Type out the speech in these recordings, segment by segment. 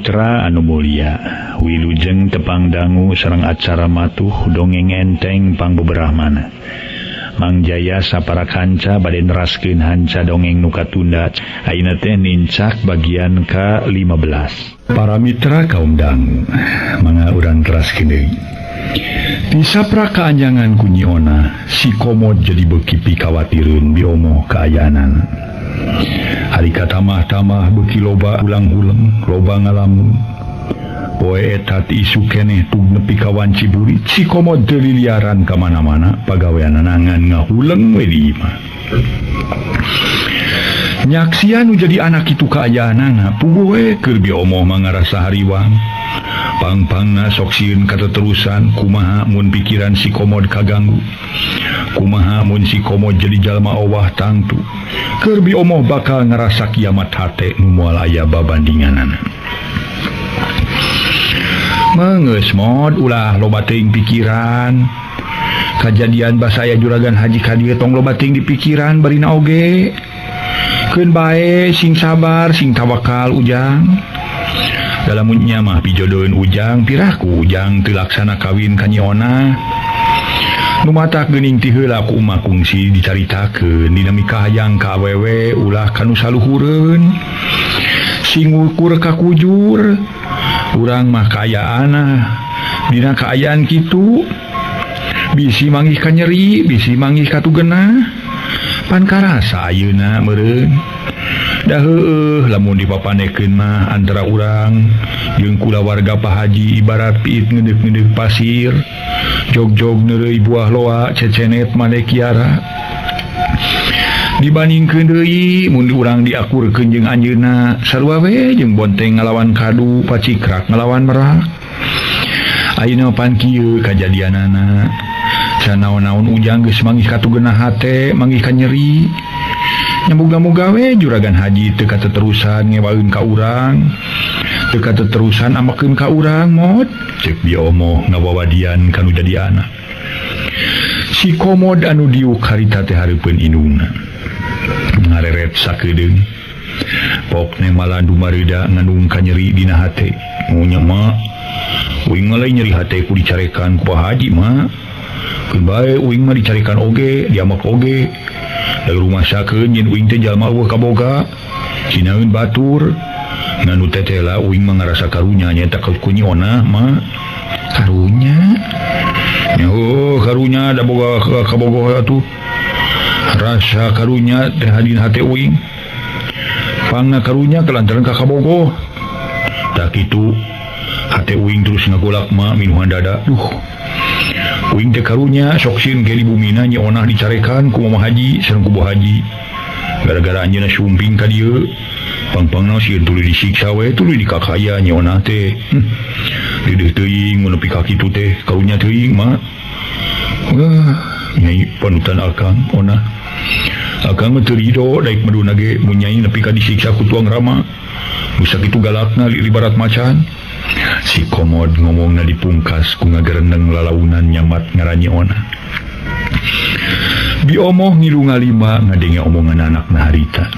Mitra anu mulia, wilujeng tepang dangu sareng acara matuh dongeng enteng pangbeberahmana. Mang Jaya sapara kanca bade neraskeun hanca dongeng nu katunda. Ayeuna teh nincak bagian ka-15. Para mitra kaum dangu, mangga urang teraskeun deui. Disapra kaanjangan ku Nyi Ona, si Komod jadi beuki pikawatireun biomoh kaayaanana. Harika tamah-tamah beuki loba ulang-uleng, loba ngalamun. Poe eta ti isu keneh tug nepi ka wanci burit, si Komod teu liliaran ka mana-mana, pagaweanana ngan ngahuleng we di imah. Nyaksian nu jadi anak kitu kaayaanana, puguh we keur biomoh mah ngarasa hariwang. Pang-pangna sok sieun kateterusan kumaha mun pikiran si Komod kaganggu. Kumaha mun si Komod jadi jalma owah tangtu. Keur biomoh bakal ngarasa kiamat hate nu moal aya babandinganana. Meungeus mod ulah loba teuing pikiran. Kajadian basa aya juragan haji ka dieu tong loba teuing dipikiran barina oge. Keun bae sing sabar sing tawakal ujang. Dalamunnya mah pijodoheun ujang piraku ujang teu laksana kawin ka Nyi Ona. Nu matak geuning ti heula ku umah kungsi dicaritakeun dinamika hayang ka awewe ulah ka nu saluhureun. Sing ngukur ka kujur. Urang mah kaayaanna dina kaayaan kitu. Bisi manggih ka nyeri, bisi manggih ka tugenah. Pan karasa ayeuna meureun. Dah heueuh lamun dipapanekeun mah antara urang jeung kulawarga Pak Haji ibarat piit ngedeuk-ngedeuk pasir, jog-jog neureuy buah loa cecenet mane kiara. Dibandingkeun deui mun urang diakurkeun jeung anjeunna sarua we jeung bonteng ngalawan kadu, pacikrak ngalawan merak. Ayeuna pan kieu kajadianana. Sanaon-naon ujang geus manggih ka tugenah hate, manggih ka nyeri. Nyamuga-muga we juragan haji teu kateterusan ngewaeun ka urang, teu kateterusan amakeun ka urang mod. Ceuk biomoh ngawawadian ka nu jadi anak. Si Komod anu diuk harita teh hareupeun indungna. Ngareret sakedeung. Pokne malah dumareuda ngandung ka nyeri dina hate. Munya mah uing mah lain nyeri hate ku dicarekan ku Pak Haji mah. Keun bae uing mah dicarekan oge, diamak oge. Dari rumah sakeun nyin uing teh jalma eueuh kaboga. Cinaeun batur. Ngan nu teteh lah uing mah ngarasa karunya nyaeta ka ku Nyi Ona mah. Karunya? Nya heuh karunya da boga kabogoh atuh. Rasa karunya teh hadina hate uing. Pangna karunya kelantaran ka kabogoh. Tah kitu hate uing terus ngagolak mah minuhan dada. Duh. Uing teh karunya sok sieun ke di bumina Nyi Onah dicarekan ku Mama Haji sareng ku Bu Haji. Gara-gara anjeunna sumping ka dieu, pang-pangna sieun tuluy disiksa we tuluy dikakaya Nyi Onah teh. Deudeuh teuing mun nepi ka kitu teh karunya teuing mah. Wah, nyai panutan akang Onah. Akang mah teu rido daek meduna ge mun nyai nepi ka disiksa ku tuang rama. Nu sakitu galakna libarat macan. Si Komod ngomongna dipungkas ku ngagerendeng lalaunan nyamat ngaran Nyi Ona. Biomoh ngilu ngalima ngadenge omongan anakna harita.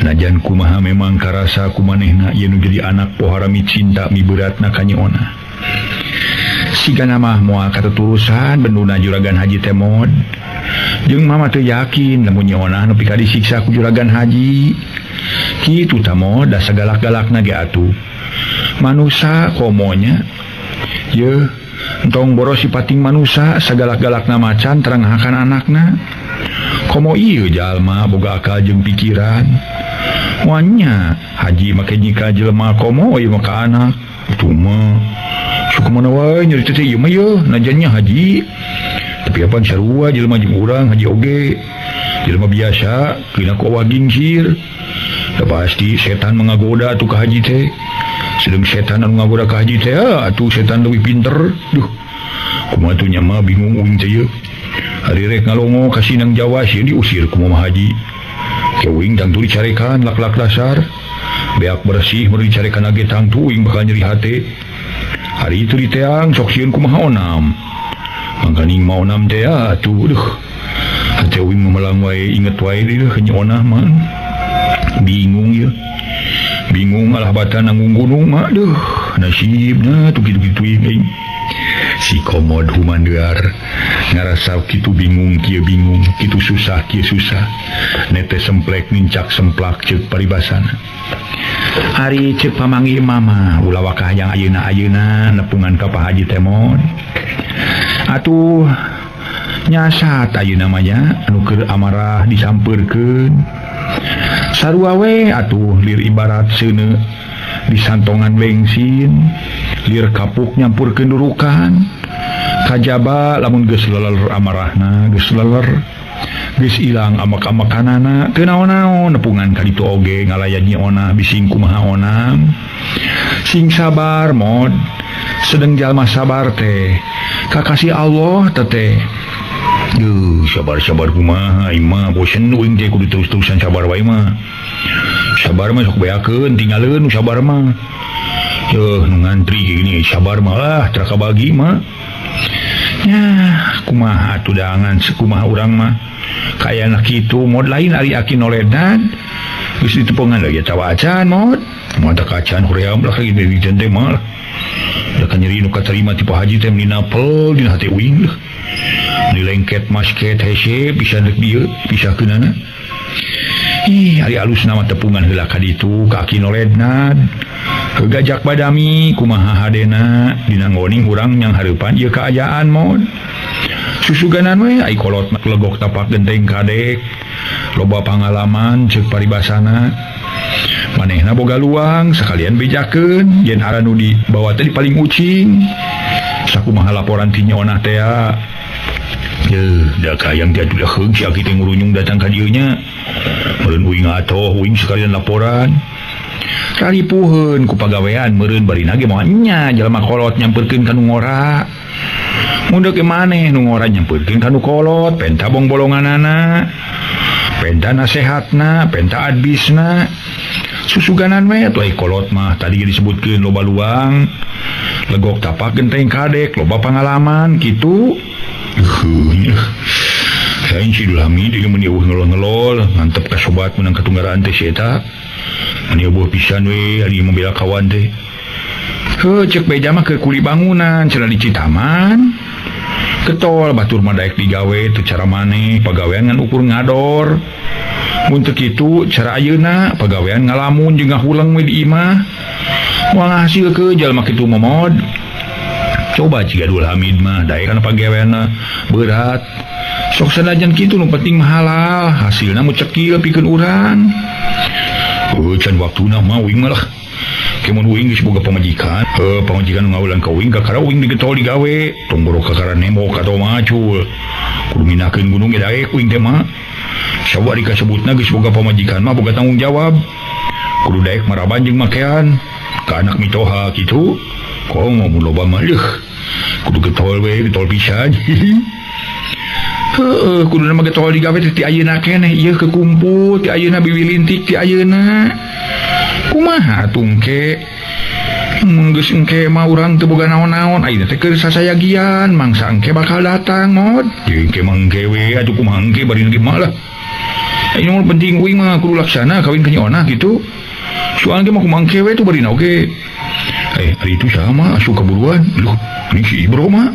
Najan kumaha memang karasa kumanehna ieu nu jadi anak pohara micinta miberatna ka Nyi Ona. Sigana mah moal kateturusan benduna juragan haji teh mod. Jeung mama teu yakin lamun Nyi Ona nepi ka disiksa ku juragan haji. Kitu tah mod da sagalak-galakna ge atuh. Manusa komonya ye entong boros sipating manusa sagalak-galakna macan teranghakan anakna. Komo ieu jalma boga akal jeung pikiran. Wanya haji make nyika jelema komo ieu mah ka anak. Itu mah suku mana wae nyeri teh ieu mah yeuh najannya haji. Tapi apan sarua jelema jeung urang haji oge. Jelema biasa kena ku awah gingsir. Da pasti setan mengagoda atuh ka haji teh. Sedang setan anu ngagoda ka haji teh atuh setan leuwih pinter. Duh. Kumaha tuh nya mah bingung uing teh yeuh. Ari rek ngalongo ka Sinang Jawa sieun diusir ku Mama Haji. Ke uing tangtu dicarekan lak-lak dasar. Beak bersih mun dicarekan age tangtu uing bakal nyeri hate. Hari itu diteang sok sieun kumaha onam. Mangkaning ma onam teh atuh duh. Hate uing memelang wae inget wae deui Nyi Ona mah. Bingung yeuh. Bingung alah batan nanggung gunung mah aduh nasibna tuh kitu-kitu aing. Si komod humandear ngarasa kitu bingung kieu bingung, kitu susah kieu susah. Nete semplek nincak semplak ceuk paribasana. Ari ceuk pamanggih mama ulah wakah yang ayeuna-ayeuna nepungan ka Pak Haji Temon. Atuh nyasat ayeuna mah nya anu keur amarah disampeurkeun. Sarua we atuh lir ibarat seuneu disantongan bensin, lir kapuk nyampurkeun durukan. Kajaba lamun geus leler amarahna, geus leler geus ilang amak-amakanana, teu naon-naon nepungan ka ditu oge ngalayan nyi onah bising kumaha onam. Sing sabar mod, sedeng jalma sabar teh kakasih Allah teteh. Duh, sabar-sabar kumaha imah bosen uing teh kudu terus-terusan sabar wae mah. Sabar mah sok beakeun tinggaleun sabar mah. Yeuh nu ngantri gini sabar mah lah teu kabagi mah. Yah, kumaha atuh dangan sekumaha urang mah. Kayana kitu mod lain ari aki noledan. Geus ditepongan lagi tawa acan mod. Moal teh kacan hoream lah kitu di teh mah. Da ka nyeri nu katarima ti Pak Haji teh meni napel dina hate uing lah. Dilengket masket hese bisa deuk dieu pisahkeunana. Ih, ari alus nama tepungan heula ka ditu ka aki noledna. Gajak badami kumaha hadena dina ngoning urang yang hareupan ieu kaayaan mod. Susuganan we ai kolot legok tapak genteng kadek. Loba pangalaman ceuk paribasana. Manehna boga luang sakalian bejakeun yen aranu dibawa teh paling ucing. Sakumaha laporan ti Nyi Onah teh. Yeuh, da kayang teh atuh heug si aki teh ngurunyung datang ka dieu nya. Meureun uing atoh uing sekalian laporan. Raripuheun ku pagawean meureun barina ge moal nya jalma kolot nyamperkeun ka nu ngora. Mun deuk maneh nu ngora nyamperkeun ka nu kolot, penta bongbolonganana, penta nasehatna, penta adbisna. Susuganan we atuh ai kolot mah tadi ge disebutkeun loba luang, legok tapak genteng kadek, loba pangalaman kitu. Lain si Dulami dia meni eueuh ngelol-ngelol ngantep ka sobat menang katunggaraan teh si eta. Meni eueuh pisan we ari membela kawan teh. Heuh ceuk beja mah keur kuli bangunan cenah di Citaman. Ketol batur mah daek digawe teu cara maneh pagawean ngan ukur ngador. Mun teu kitu cara ayeuna pagawean ngalamun jeung ngahuleng we di imah. Moal ngahasilkeun jalma kitu momod. Coba jika Dul Hamid mah daek kana pagaweanna berat. Sok sanajan kitu nu penting mah halal, hasilna mu cekil pikeun urang. Heuh can waktuna mah uing mah lah. Kemun uing geus boga pamajikan, heuh pamajikan ngaulang ka uing kakara uing digetol digawe, tong boro kakara nembok atau macul. Kudu minakeun gunung ge daek uing teh mah. Sawa ari kasebutna geus boga pamajikan mah boga tanggung jawab. Kudu daek maraban jeung makean ka anak mitoha kitu. Komo mun loba mah leuh. Kudu getol we, getol pisan. Heuh, kudu mah getol digawe teh ti ayeuna keneh ieu kekumpul ti ayeuna biwilintik ti ayeuna. Kumaha atuh engke? Mun geus engke mah urang teu boga naon-naon, ayeuna teh keur sasayagian, mangsa engke bakal datang mod. Jeung engke mah engke we atuh kumaha engke bari ge mah lah. Ayeuna mah penting uing mah kudu laksana kawin ka Nyi Onah kitu. Soal ge mah kumaha engke we tuh bari oge. Ari itu sama asup kaburuan. Loh, ini si Ibro mah.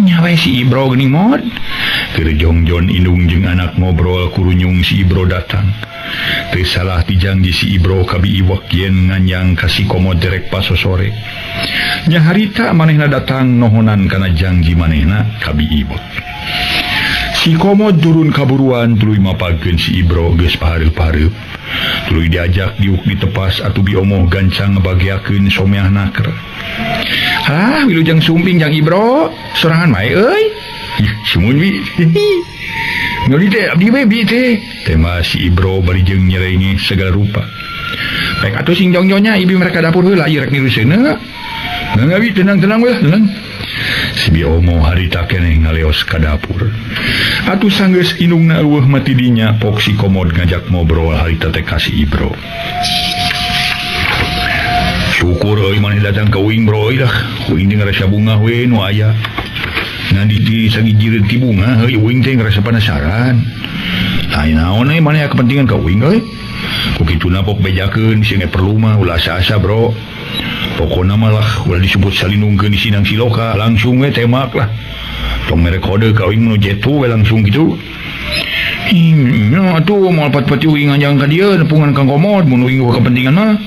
Nyawa si Ibro geuning mod. Keur jongjon indung jeung anak ngobrol kurunyung si Ibro datang. Teu salah dijangji si Ibro kabi iwak yen nganjang ka si komod derek pasosore. Nya harita manehna datang nohonan kana jangji manehna kabi iwak. Si komod turun kaburuan tuluy mapageun si Ibro geus pahareup-hareup. Tuluy diajak diuk ditepas atuh biomoh gancang ngabagiakeun someah naker. Ah, wilujeng sumping jang Ibro, sorangan bae euy. Ih, sumun bi. Ngoli teh abdi we bi teh. Tema si Ibro bari jeung nyerenge segala rupa. Baik atuh sing jongjonya ibi mereka dapur heula ieu rek niru seuneu. Nggak bi tenang-tenang we, tenang. Si Biomo harita keneh ngaleos ka dapur. Atuh sanggeus indungna eueuh mati dinya pok si komod ngajak ngobrol harita teh ka si Ibro. Syukur euy maneh datang ka uing bro euy lah. Uing teh ngarasa bungah we nu aya. Ngan di sagijireun ti bungah euy uing teh ngarasa penasaran. Tah naon euy maneh kepentingan ka uing euy. Ku kituna pok bejakeun sing perlu mah ulah asa-asa bro. Pokona mah lah ulah disebut salinungkeun di Sinang Siloka langsung we temak lah. Tong mere kode ka uing nu jetu we langsung kitu. Nya atuh moal pat-pati uing anjang ka dieu nepungan Kang Komod mun uing kepentingan mah.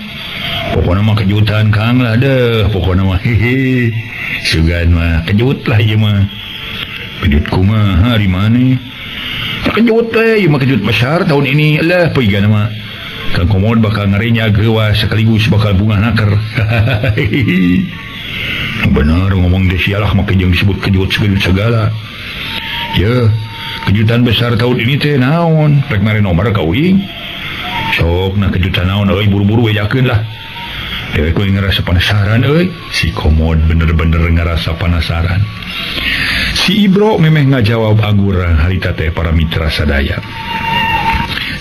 Pokona mah kejutan Kang lah deh, pokona mah hehe. Sugan mah kejut lah ieu mah. Kejut kumaha di mana? Kejut teh ieu mah kejut besar tahun ini lah pigana mah. Kang Komod bakal ngarenya gewa sekaligus bakal bunga naker. Bener ngomong deh sialah mah jeung disebut kejut sekejut segala. Ye, kejutan besar tahun ini teh naon? Rek mere nomor ka uing. Sok nah kejutan naon euy buru-buru bejakeun lah. Dewek we ngerasa penasaran euy. Si Komod bener-bener ngerasa penasaran. Si Ibro memeh ngajawab angguran harita teh para mitra sadaya.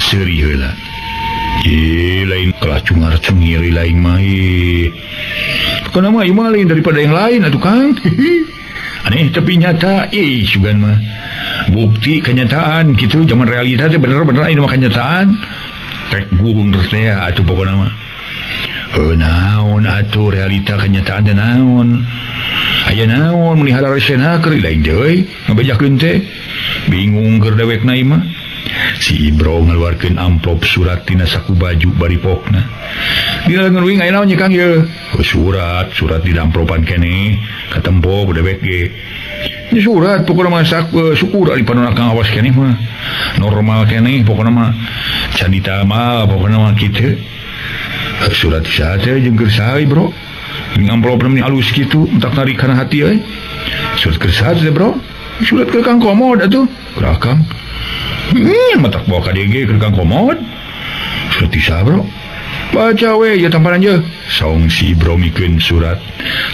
Seuri heula. Ih, lain kalah cungar-cungir lain mah. Pokona mah ieu mah lain daripada yang lain atuh Kang. Aneh tapi nyata, ih sugan mah. Bukti kenyataan gitu zaman realita teh bener-bener ini mah kenyataan. Rek gung terus teh atuh pokona mah. Naon atuh realita kenyataan teh naon. Aya naon meuni harareusena keur lain deui ngabejakeun teh. Bingung keur dewekna ieu mah. Si Ibro ngaluarkeun amplop surat tina saku baju bari pokna. Dina leungeun uing aya naon nya Kang ieu? Oh, surat, surat di amplopan keneh katempo ku dewek ge. Nya surat pokona mah syukur ari panona Kang awas keneh mah. Normal keneh pokona mah. Can ditama pokona mah kitu. Surat saha teh jeung keur saha bro? Jeung amplopna meni halus kitu, entak narik kana hati euy. Surat keur saha teh bro? Surat keur Kang Komod atuh. Keur Akang. Matak bawa ka dieu ge keur Kang Komod. Surat saha bro? Baca we ya tampanan je. Saung si Ibro mikeun surat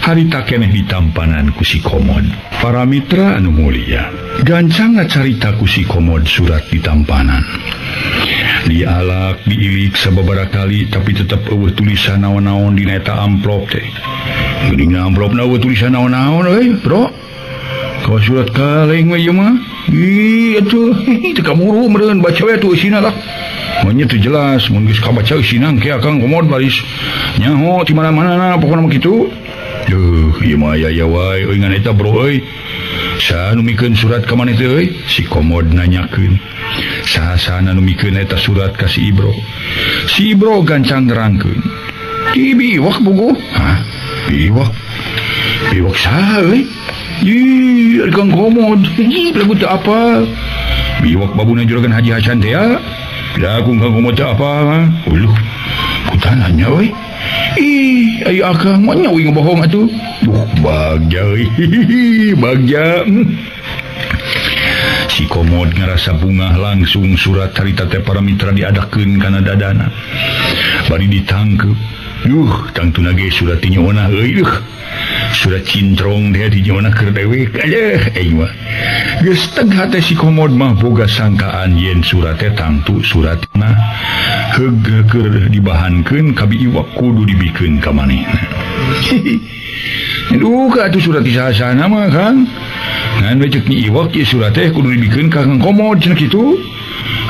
harita keneh ditampanan ku si Komod. Para mitra anu mulia, gancang ngacarita ku si Komod surat ditampanan. Dialak, diilik sababaraha kali tapi tetep eueuh tulisan naon-naon dina eta amplop teh. Geuning amplopna eueuh tulisan naon-naon euy, bro. Kawas surat kaleng we ieu mah. Ih atuh, teu kamuru meureun baca we atuh eusina lah. Manya teu jelas mun geus kabaca eusina engke Akang Komod baris nyaho ti mana-mana pokona mah kitu. Duh, ieu mah aya wae euy ngan eta bro euy. Saha nu mikeun surat ka maneh teh euy? Si Komod nanyakeun. Saha-sahana nu mikeun eta surat ka si Ibro. Si Ibro gancang nerangkeun. Di biwak buku. Hah? Biwak? Biwak saha euy? Ih, ari Kang Komod. Ih, lagu teu apa. Biwak babuna juragan Haji Hasan teh ya. Lagu Kang Komod teu apa. Uluh, kutananya euy. Ih, ayo akang mah nya uing ngebohong atuh. Duh, bagja euy. Bagja. Si Komod ngarasa bungah langsung surat harita teh para mitra diadakeun kana dadana. Bari ditangkeup. Duh, tangtuna ge surat ti nyoona euy. Surat cintrong teh di nyoona keur dewek. Aduh, aing mah. Geus teg hate si Komod mah boga sangkaan yen surat teh tangtu suratna heug keur dibahankeun ka biiwak kudu dibikeun ka manehna. Duh, ka atuh surat ti saha-sahana mah, Kang. Ngan we ceuk Nyi Iwak ieu surat teh kudu dibikeun ka Kang Komod cenah kitu.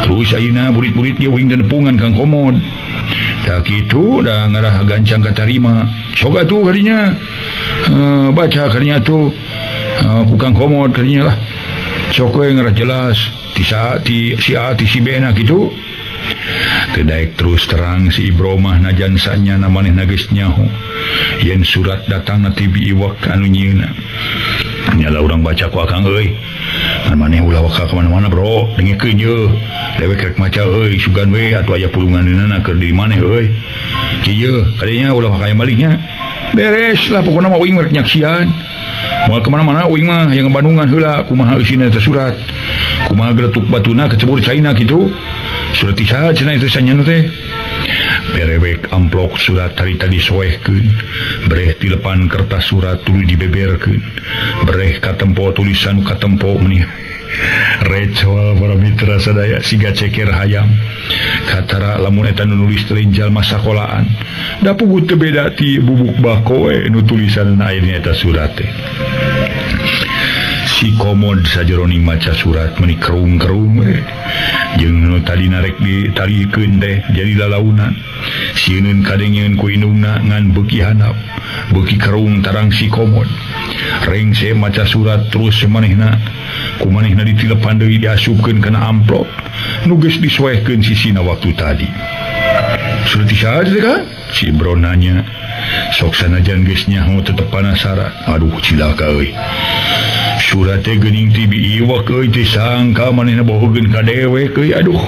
Terus ayeuna burit-burit ge uing nepungan Kang Komod. Tah kitu da ngarah gancang katarima. Sok atuh kadinya. Baca kadinya tuh ku Kang Komod kadinya lah. Sok we ngarah jelas ti sa ti si A ti si B na kitu. Teu daek terus terang si Ibro mah najan sanyana manehna geus nyaho yen surat datangna ti Bi Iwak anu nyieunna. Nyala urang baca ku Akang euy. Ngan maneh ulah waka ka mana-mana bro, dengekeun ye. Dewek rek maca euy, sugan we atuh aya pulunganeunana keur di maneh euy. Kieu kadinya ulah waka baliknya. Beres lah pokona mah uing rek nyaksian. Moal ka mana-mana uing mah hayang Bandungan heula kumaha eusina eta surat. Kumaha geletuk batuna kecebur caina kitu. Surat ti saha cenah itu sanyana teh. Berewek amplok surat harita disoehkeun, bereh tilepan kertas surat tuluy dibeberkeun, bereh katempo tulisan katempo meuni recol para mitra sadaya siga ceker hayam. Katara lamun eta nu nulis teh jalma sakolaan, da puguh teu beda ti bubuk bako we nu tulisanna aya dina eta surat teh. Si Komod sajeroning maca surat meuni kerung-kerung we. Jeung nu tadi narek ditarikeun teh jadi lalaunan. Sieun kadengeun ku indungna ngan beuki handap, beuki kerung tarang si Komod. Rengse maca surat terus manehna, ku manehna ditilepan deui diasupkeun kana amplop nu geus disoehkeun sisina waktu tadi. Surat saha teh ka? Si Ibro nanya. Sok sanajan geus nyaho tetep panasaran. Aduh cilaka euy. Surat teh geuning ti biiwak euy teh sangka manehna bohogeun ka dewek euy aduh.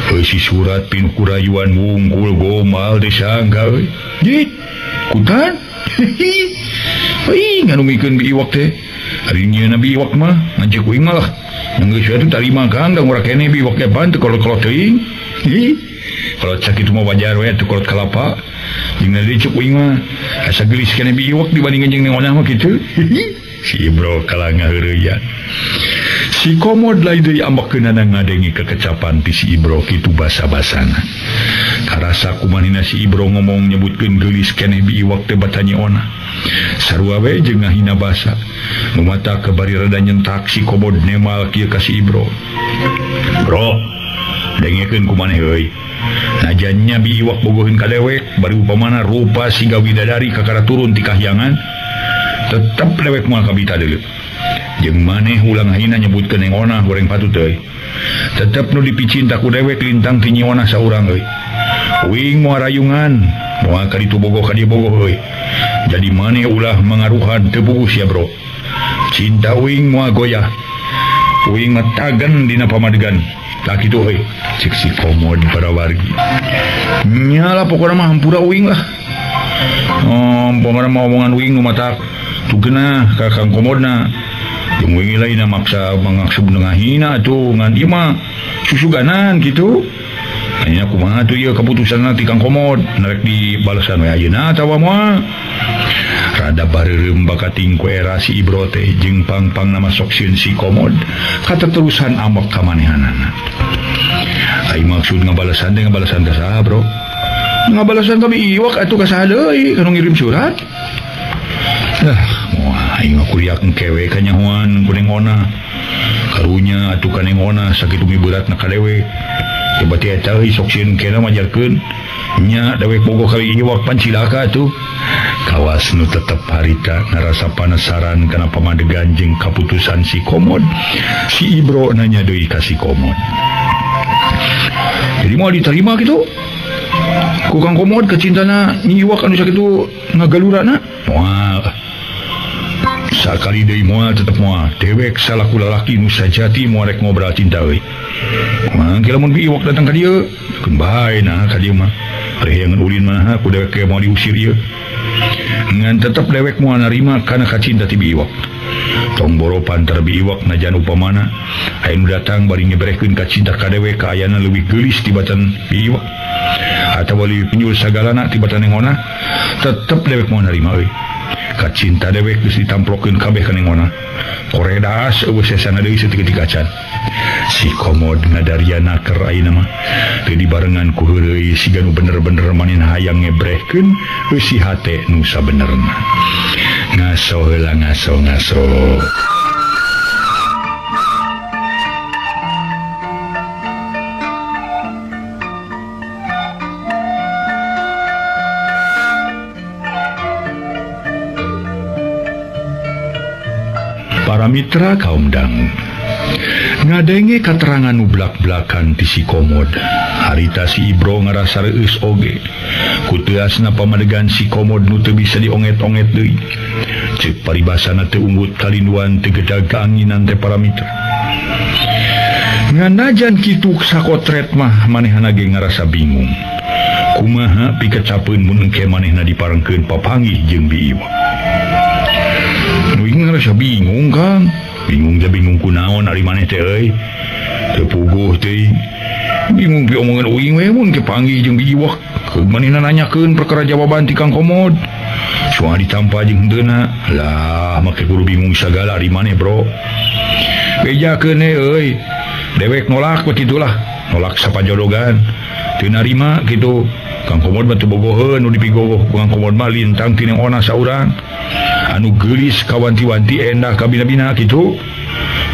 Euy si surat pin kurayuan wungkul gomal teh sangka euy. Jit kutan. Euy nganumikeun biiwak teh. Ari nyieuna biiwak mah ngancik uing mah lah. Geus atuh tarima Kang da ngora keneh biiwak teh pan teu kolot-kolot teuing. Hi. Kalau sakitu mah wajar we atuh kolot kalapa. Jeung deui cuk uing mah asa geulis keneh biiwak dibandingkeun jeung ngonah mah kitu. Si Ibro kalah ngaheureuyan. Si Komod lain deui ambekeunana ngadenge kekecapan ti si Ibro kitu basa-basana. Karasa kumanehna si Ibro ngomong nyebutkeun geulis keneh biiwak teh batanya onah. Sarua we jeung ngahina basa. Nu mata kabari rada nyentak si Komod nemal kieu ka si Ibro. Bro, dengekeun ku maneh euy. Najannya biiwak bogoheun ka dewek bari upamana rupa siga widadari kakara turun ti kahyangan. Tetep dewek moal kabita deuleu. Jeung maneh ulang hina nyebutkeun yang onah goreng patut euy. Tetep nu dipicinta ku dewek lintang ti nyi onah saurang euy. Uing moal rayungan, moal ka ditu bogoh ka dieu bogoh euy. Jadi maneh ulah mangaruhan teu pugus ya bro. Cinta uing moal goyah. Uing mah tagen dina pamadegan. Tah kitu euy. Cek si Komod para wargi. Nyala pokona mah hampura uing lah. Pokona mah omongan uing nu matak tugena ka Kang Komodna. Jeung wingi lainna maksa mangaksub ngahina atuh ngan ieu mah susuganan kitu. Anya kumaha tuh ieu kaputusanna ti Kang Komod narek dibalesan we ayeuna atawa moal. Rada bareureum bakating ku era si Ibro teh jeung pang-pangna masok sieun si Komod kateterusan ambek ka manehanana. Ai maksud ngabalesan teh ngabalesan ka saha bro? Ngabalesan ka biiwak atuh ka saha deui kanu ngirim surat? Wah, aing mah kuriak engkewe kanyahoan ku Neng Ona. Karunya atuh ka Neng Ona sakitu miberatna ka dewek. Coba ti eta euy sok sieun kena majarkeun. Nya dewek bogoh kali iwak pan cilaka atuh. Kawas nu tetep harita ngarasa panasaran kana pamadegan jeung kaputusan si Komod. Si Ibro nanya deui ka si Komod. Jadi moal diterima kitu? Ku Kang Komod kacintana nyi iwak anu sakitu ngagalurana? Moal. Sakali deui moal tetep moal. Dewek salaku lalaki nu sajati moal rek ngobrol cinta euy. Mangke lamun bi iwak datang ka dieu, keun bae nah ka dieu mah. Reheangan ulin mah ku dewek ge moal diusir ieu. Ngan tetep dewek moal narima kana kacinta ti bi iwak. Tong boro pantar bi iwak najan upamana aya nu datang bari nyebrehkeun kacinta ka dewek ka ayana leuwih geulis tibatan bi iwak. Atawa leuwih penyul sagalana tibatan Neng Ona, tetep dewek moal narima euy. Kacinta dewek geus ditamplokeun kabeh ka Neng Ona. Koredas eueuh sesana deui saeutik-eutik acan. Si Komod ngadaria naker ayeuna mah teu dibarengan ku heureuy siga nu bener-bener manehna hayang ngebrehkeun eusi hate nu sabenerna. Ngaso heula ngaso ngaso. Para mitra kaum dangu ngadenge katerangan nu blak-blakan ti si Komod. Harita si Ibro ngarasa reueus oge ku teuasna pamadegan si Komod nu teu bisa dionget-onget deui. Ceuk paribasana teu unggut kalinduan teu gedag kaanginan teh para mitra. Nganajan kitu sakotret mah manehna ge ngarasa bingung. Kumaha pikacapeun mun engke manehna diparengkeun papanggih jeung bi iwak. Uing ngerasa bingung Kang. Bingung teh bingung kunaon ari maneh teh euy. Teu puguh teh. Bingung pi omongan uing we mun ke panggih jeung bi iwak. Keun manehna nanyakeun perkara jawaban ti Kang Komod. Soal ditampa jeung henteuna. Lah make kudu bingung sagala ari maneh bro. Bejakeun we euy. Dewek nolak we kitulah. Nolak sapajodogan. Teu narima kitu. Kang Komod mah teu bogoheun nu dipigogoh ku Kang Komod mah lintang ti Neng Ona saurang. Anu geulis kawanti-wanti endah kabina-bina kitu.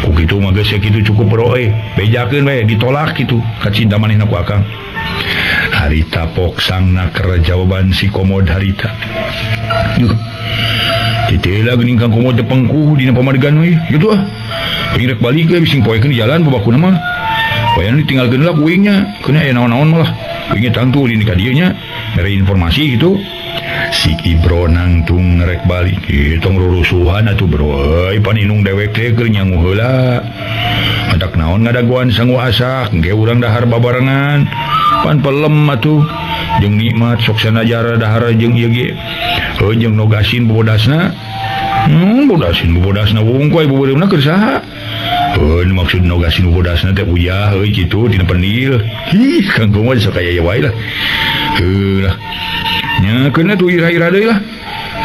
Ku kitu mah geus kitu cukup bro euy. Bejakeun we ditolak kitu ka cinta manehna ku Akang. Harita poksangna keur jawaban si Komod harita. Duh. Titela geuning Kang Komod teh pengkuh dina pamadegan we kitu ah. Rek balik we bising poekeun di jalan babakuna mah. Wayana ditinggalkeun lah ku uingnya, keuna aya naon-naon malah. Uingnya tangtu di ka dieu nya, mere informasi gitu. Si Ibro nangtung rek balik, tong rurusuhan atuh bro euy, pan inung dewek teh keur nyangu heula. Matak naon ngadagoan sangu asak, engke urang dahar babarengan. Pan pelem atuh jeung nikmat sok sanajara dahar jeung ieu ge. Heuh jeung nogasin bobodasna. Bodasin bobodasna wungkul aya bobodasna keur saha? Heuh maksud nogasin bobodasna teh uyah euy kitu dina penil. Ih Kang Komod sok aya wae lah. Heuh lah. Nya keuna tuh ira-ira deui lah.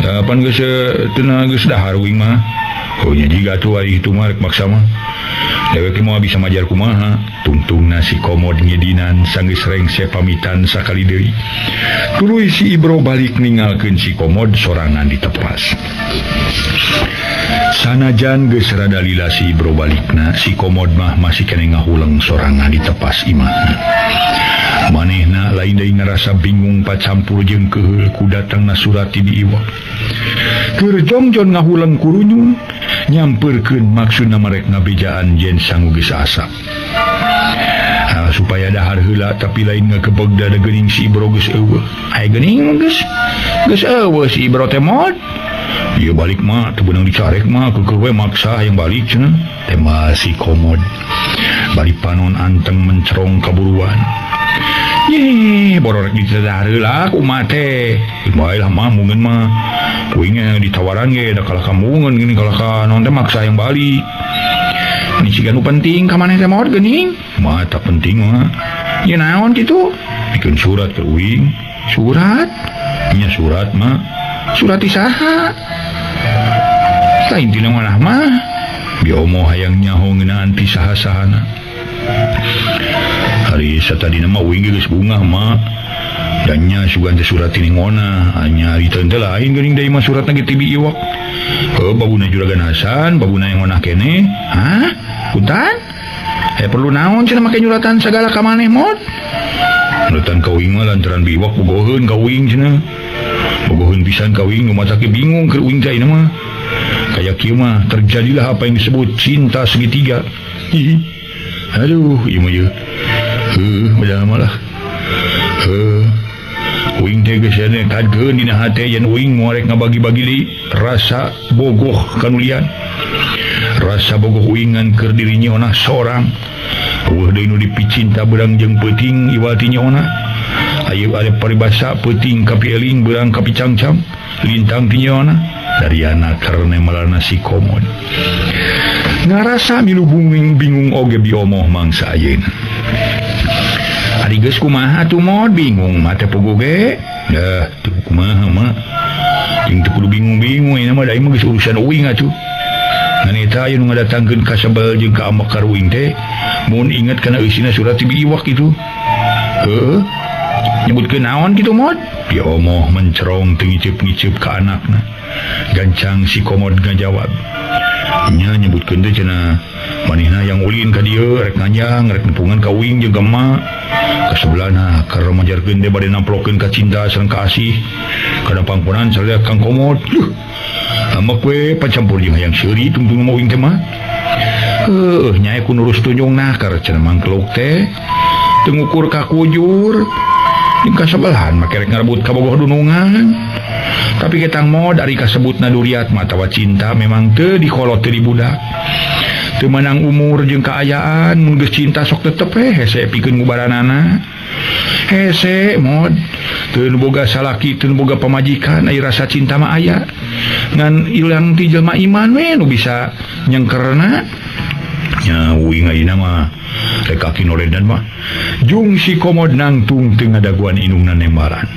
Da pan geus teu geus dahar uing mah. Heuh nya jiga tuh ari kitu mah rek maksa mah. Dewek moal bisa majar kumaha. Tungtungna si Komod ngidinan sanggeus rengse pamitan sakali deui. Tuluy si Ibro balik ninggalkeun si Komod sorangan ditepas. Sanajan geus rada lila si Ibro balikna, si Komod mah masih keneh ngahuleng sorangan ditepas imahna. Manehna lain deui ngarasa bingung pacampur jeung keheul ku datangna surat ti Iwak. Keur jongjon ngahuleng kurunyun, nyampeurkeun maksudna marek ngabejaan yen sangu geus asap. Supaya dahar heula tapi lain ngakebeg dada geuning si Ibro geus eueuh. Aya geuning geus geus eueuh si Ibro teh mod. Ieu balik mah teu beunang dicarek mah keukeuh we maksa hayang balik cenah. Teh si Komod. Bari panon anteng mencerong kaburuan. Ye, bororek ditadahar heula kumaha teh. Bae lah mah mungkin mah. Kuing ditawaran ge da kalah kamungeun geuning kalah ka naon teh maksa hayang balik. Ini siga nu penting ka maneh teh mod geuning. Mah tak penting mah. Ye naon kitu? Bikeun surat ke uing. Surat? Nya surat mah. Surat ti saha? Lain tina manah mah. Biomo hayang nyaho ngeunaan ti saha-sahana. Hari satadina mah uing geus bungah mah. Dan nya sugan teh surat ti ngona, nya ari teh lain geuning deui mah suratna ge ti Bi Iwak. Heuh babuna Juragan Hasan, babuna yang ngonah keneh. Hah? Puntan? Perlu naon cenah make nyuratan sagala ka maneh mod? Nyuratan ka uing mah lantaran Bi Iwak bogoheun ka uing cenah. Bogoheun pisan ka uing nu matak bingung keur uing teh ayeuna mah. Kaya kieu mah terjadilah apa yang disebut cinta segitiga. Hihi. Aduh, ieu mah ieu. Heuh, padahal mah lah. Heuh. Uing teh geus kadkeun dina hate yen uing moal rek ngabagi-bagi deui rasa bogoh kanulian. Rasa bogoh uing ngan keur diri nyeona sorang. Eueuh deui nu dipicinta beurang jeung peuting iwal ti nyeona. Ayeuna ada paribasa peuting ka pieling beurang ka picangcang lintang ti nyeona. Dariana karena malana si Komod. Ngarasa milu bingung oge biomoh mangsa ayeuna. Ari geus kumaha atuh mod bingung mah teh puguh ge. Dah teu kumaha mah. Jeung teu kudu bingung-bingung ayeuna mah da ieu mah geus urusan uing atuh. Ngan eta aya nu ngadatangkeun kasebel jeung ka ambekar uing teh mun inget kana eusina surat ti Bi Iwak kitu. Heuh. Nyebutkeun naon kitu mod? Biomoh mencerong teu ngiceup-ngiceup ka anakna. Gancang si Komod ngajawab. Nya nyebutkeun teh cenah manehna yang ulin ka dieu rek nganjang rek nepungan ka uing jeung ka emak. Kasebelana keur majarkeun teh bade namplokeun ka cinta sareng ka asih. Kana pangponan sareng Kang Komod. Duh. Amak we pacampur jeung hayang seuri tungtung mah uing teh mah. Heuh nya ku nurus tunjungna keur cenah mangkluk teh. Teu ngukur ka kujur. Jeung kasebelahan make rek ngarebut kabogoh dunungan. Tapi ketang mod ari kasebutna duriat mah atawa cinta memang teu dikolot teu dibudak. Teu meunang umur jeung kaayaan mun geus cinta sok tetep we hese pikeun ngubaranana. Hese mod teu nu boga salaki teu nu boga pamajikan ari rasa cinta mah aya. Ngan ilang ti jelema iman we nu bisa nyengkerna. Nya uing ayeuna mah rek kaki noledan mah. Jung si Komod nangtung teu ngadaguan indungna nembaran.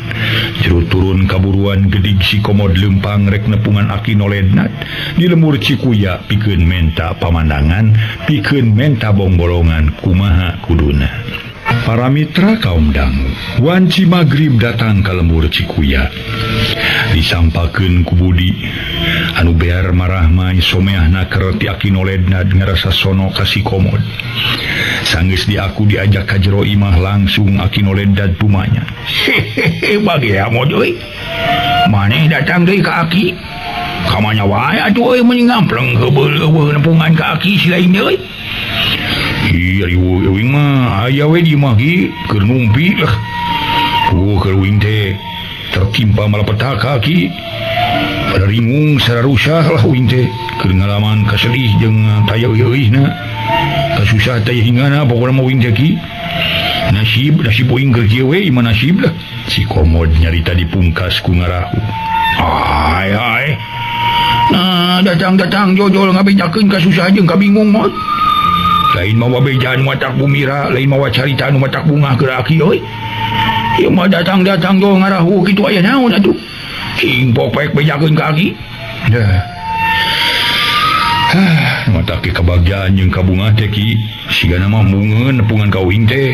Jero turun kaburuan gedig si Komod lempang rek nepungan aki nolednat di lemur Cikuya pikeun menta pamandangan pikeun menta bongbolongan kumaha kuduna. Para mitra kaum dangu, wanci magrib datang ka lembur Cikuya. Disampakeun ku Budi anu bear marahmai someahna keur ti Aki Noledna ngarasa sono ka si Komod. Sanggeus diaku diajak ka jero imah langsung Aki Noledna tumanya. Hehehe bagea mod euy. Maneh datang deui ka Aki. Kamanya wae atuh euy meuni ngampleng heubeul eueuh nepungan ka Aki si lain deui. Ih, ari uing mah aya we di imah ki keur numpi lah. Keur uing teh tertimpa malapetaka ki. Pada ringung sararusah lah uing teh keur ngalaman kasedih jeung taya eueuhna. Kasusah taya hingana pokona mah uing teh ki. Nasib nasib uing keur kieu we imah nasib lah. Si Komod nyarita dipungkas ku ngarahu. Ai ai. Nah, datang-datang jojol ngabejakeun kasusah jeung kabingung mah. Lain mawa bejaan matak bumira, lain mawa carita nu matak bungah keur aki euy. Ieu mah datang-datang do ngarahu kitu aya naon atuh. Cing popek bejakeun ka aki. Dah. Hah, matak kabagjaan jeung kabungah teh ki, sigana mah mungeun nepungan ka uing teh.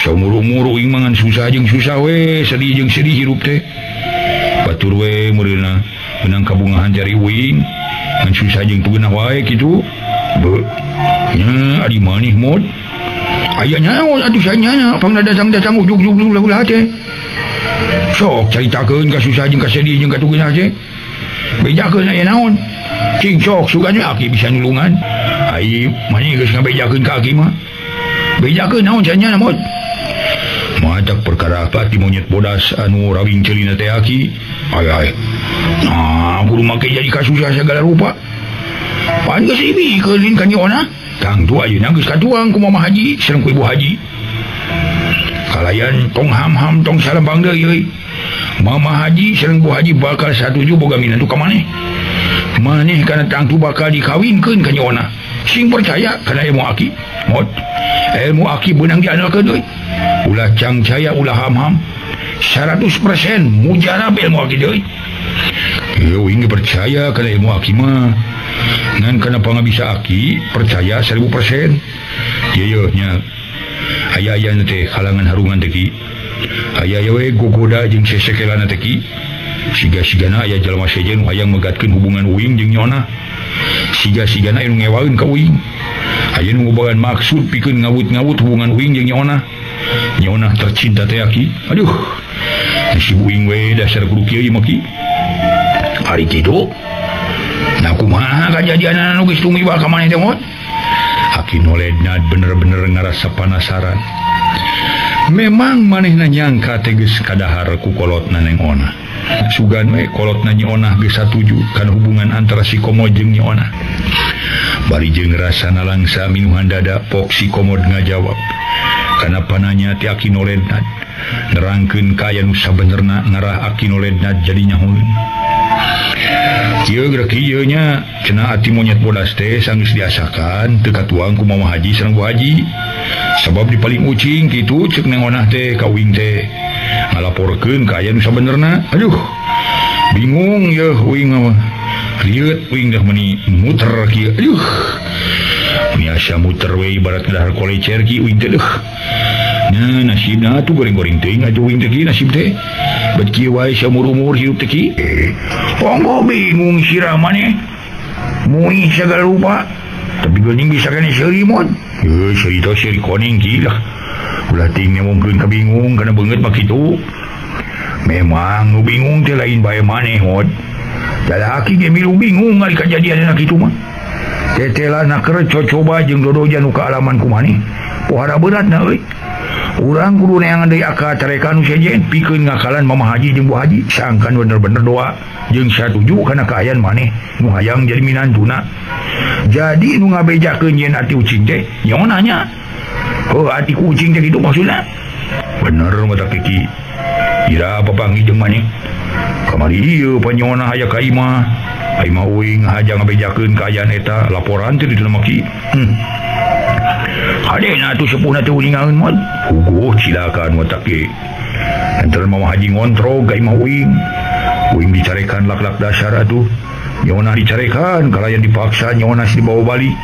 Saumur-umur uing mah ngan susah jeung susah we, sedih jeung sedih hirup teh. Batur we meureunna menang kabungahan cari uing, ngan susah jeung tugeunah wae kitu. Beuh. Nya ari maneh mod. Aya naon atuh sanyana pangna datang-datang ujug-ujug ulah teh. Sok caritakeun ka susah jeung ka sedih jeung ka tugeunah teh. Bejakeun aya naon? Cing sok sugan we aki bisa nulungan. Ai maneh geus ngabejakeun ka aki mah. Bejakeun naon sanyana mod? Matak perkara apa ti monyet bodas anu rawing ceulina teh aki. Ai ai. Nah, kudu make jadi kasusah segala rupa. Pan geus dibikeun ka Nyi Onah. Tangtu ayeuna geus katuang ku Mama Haji sareng ku Ibu Haji. Kalayan tong ham-ham tong salembang deui euy. Mama Haji sareng Bu Haji bakal satuju boga minantu ka maneh. Maneh kana tangtu bakal dikawinkeun ka Nyi Onah. Sing percaya kana ilmu aki. Mot. Ilmu aki beunang diandalkeun euy. Ulah cangcaya ulah ham-ham. 100% mujarab ilmu aki deui. Euy uing percaya kana ilmu aki mah. Ngan kana pangabisa aki percaya 1000%. Ieu nya aya-aya teh halangan harungan teh ki. Aya-aya we gogoda jeung sesekelana teh ki. Siga-sigana aya jalma sejen hayang megatkeun hubungan uing jeung Nyi Onah. Siga-sigana anu ngewaeun ka uing. Aya nu ngobogan maksud pikeun ngawut-ngawut hubungan uing jeung Nyi Onah. Nyi Onah tercinta teh aki. Aduh. Nasib uing we dasar kudu kieu ieu mah ki. Ari kitu. Nah kumaha kajadian anu geus tumiba ka maneh teh mot? Aki Noledna bener-bener ngarasa panasaran. Memang manehna nyangka teh geus kadahar ku kolotna Neng Onah. Sugan we kolotna Nyi Onah geus satuju kana hubungan antara si Komod jeung Nyi Onah. Bari jeung rasana langsa minuhan dada pok si Komod ngajawab. Kana pananya ti Aki Noledna nerangkeun ka aya nu sabenerna ngarah Aki Noledna jadi nyahoeun. Kieu geura kieu nya cenah ati monyet bodas teh sanggeus diasakan teu katuang ku Mama Haji sareng Bu Haji. Sabab di paling ucing kitu ceuk Neng Onah teh ka uing teh. Ngalaporkeun ka aya nu sabenerna. Aduh. Bingung yeuh uing mah. Rieut uing dah meuni muter kieu. Aduh. Meuni asa muter we ibarat dahar kolecer ki uing teh deuh. Nya nasibna atuh goreng-goreng teuing atuh uing teh ki nasib teh. Bet kieu wae saumur-umur hirup teh ki. Onggo bingung sirah maneh. Muih segala rupa. Tapi geuning bisa kene seuri mod. Heuh seuri teh seuri koning ki lah. Ulah ting nyomongkeun kabingung kana beungeut mah kitu. Memang nu bingung teh lain bae maneh mod. Lalaki ge milu bingung ari kajadianna kitu mah. Tetelana keur cocoba jeung dodoja nu kaalaman ku maneh. Pohara beratna euy. Urang kudu neangan deui akal carekan nu sejen pikeun ngakalan Mama Haji jeung Bu Haji sangkan bener-bener doa jeung satuju kana kaayaan maneh nu hayang jadi minantuna. Jadi nu ngabejakeun yen ati ucing teh Nyi Onah nya. Heuh ati ku ucing teh kitu maksudna. Bener mata kiki. Ira papanggih jeung maneh. Kamari ieu pa Nyi Onah aya ka imah. Ai mah uing haja ngabejakeun kaayaan eta laporan teh dituna mah ki. Hadena atuh sepuhna teh uningaeun mod. Puguh cilaka nu tak ge. Antara Mama Haji ngontrol ka imah uing. Uing dicarekan lak-lak dasar atuh. Nyi Onah dicarekan kalayan dipaksa Nyi Onah dibawa balik.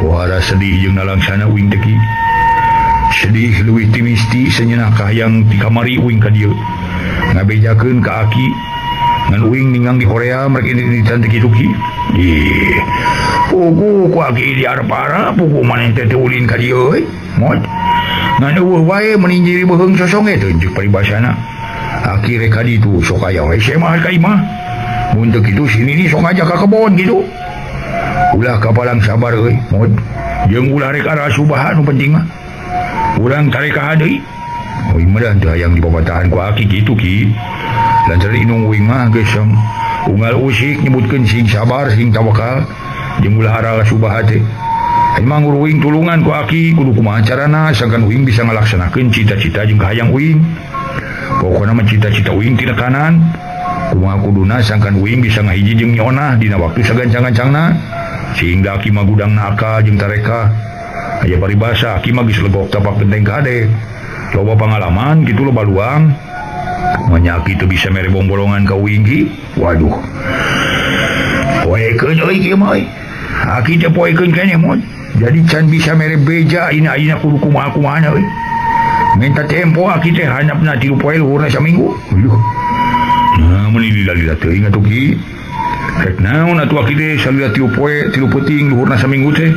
Wara sedih jeung nalangsana uing teh ki. Sedih leuwih ti misti senyenah kahayang ti kamari uing ka dieu. Ngabejakeun ka aki ngan uing ningang di Korea mereka ini tante kitu ki. Ih. Pugu ku aki di arep-arep pugu maneh teh teu ulin ka dieu euy. Mod. Ngan eueuh wae meuni nyiri beuheung sosonge teh jeung paribasana. Aki rek ka ditu sok aya we mah ka imah. Mun teu kitu si nini sok ngajak ka kebon kitu. Ulah kapalang sabar euy, mod. Jeung ulah rek arasubahan nu penting mah. Urang tarekahan deui. Uing mah teu hayang dipapatahan ku aki kitu ki. Lantaran inung uing mah geus unggal usik nyebutkeun sing sabar sing tawakal jeung ulah arasubahan teh. Emang uing tulungan ku aki kudu kumaha carana sangkan uing bisa ngalaksanakeun cita-cita jeung kahayang uing. Pokona mah cita-cita uing tina kanan. Kumaha kuduna sangkan uing bisa ngahiji jeung nyonah dina waktu sagancang-gancangna. Sehingga aki mah gudangna akal jeung tareka. Aya paribasa aki mah geus legok tapak genteng kade. Loba pangalaman kitu loba luang. Manya aki teu bisa mere bombolongan ka uing ki. Waduh. Poekeun euy kieu mah euy. Aki teh poekeun keneh mod. Jadi can bisa mere beja ina ayeuna kudu kumaha-kumahana euy. Minta tempo aki teh handapna 3 poe luhurna saminggu. Aduh. Nah, mun lila-lila teuing atuh ki. Rek naon atuh aki teh salila 3 poe 3 peuting luhurna saminggu teh.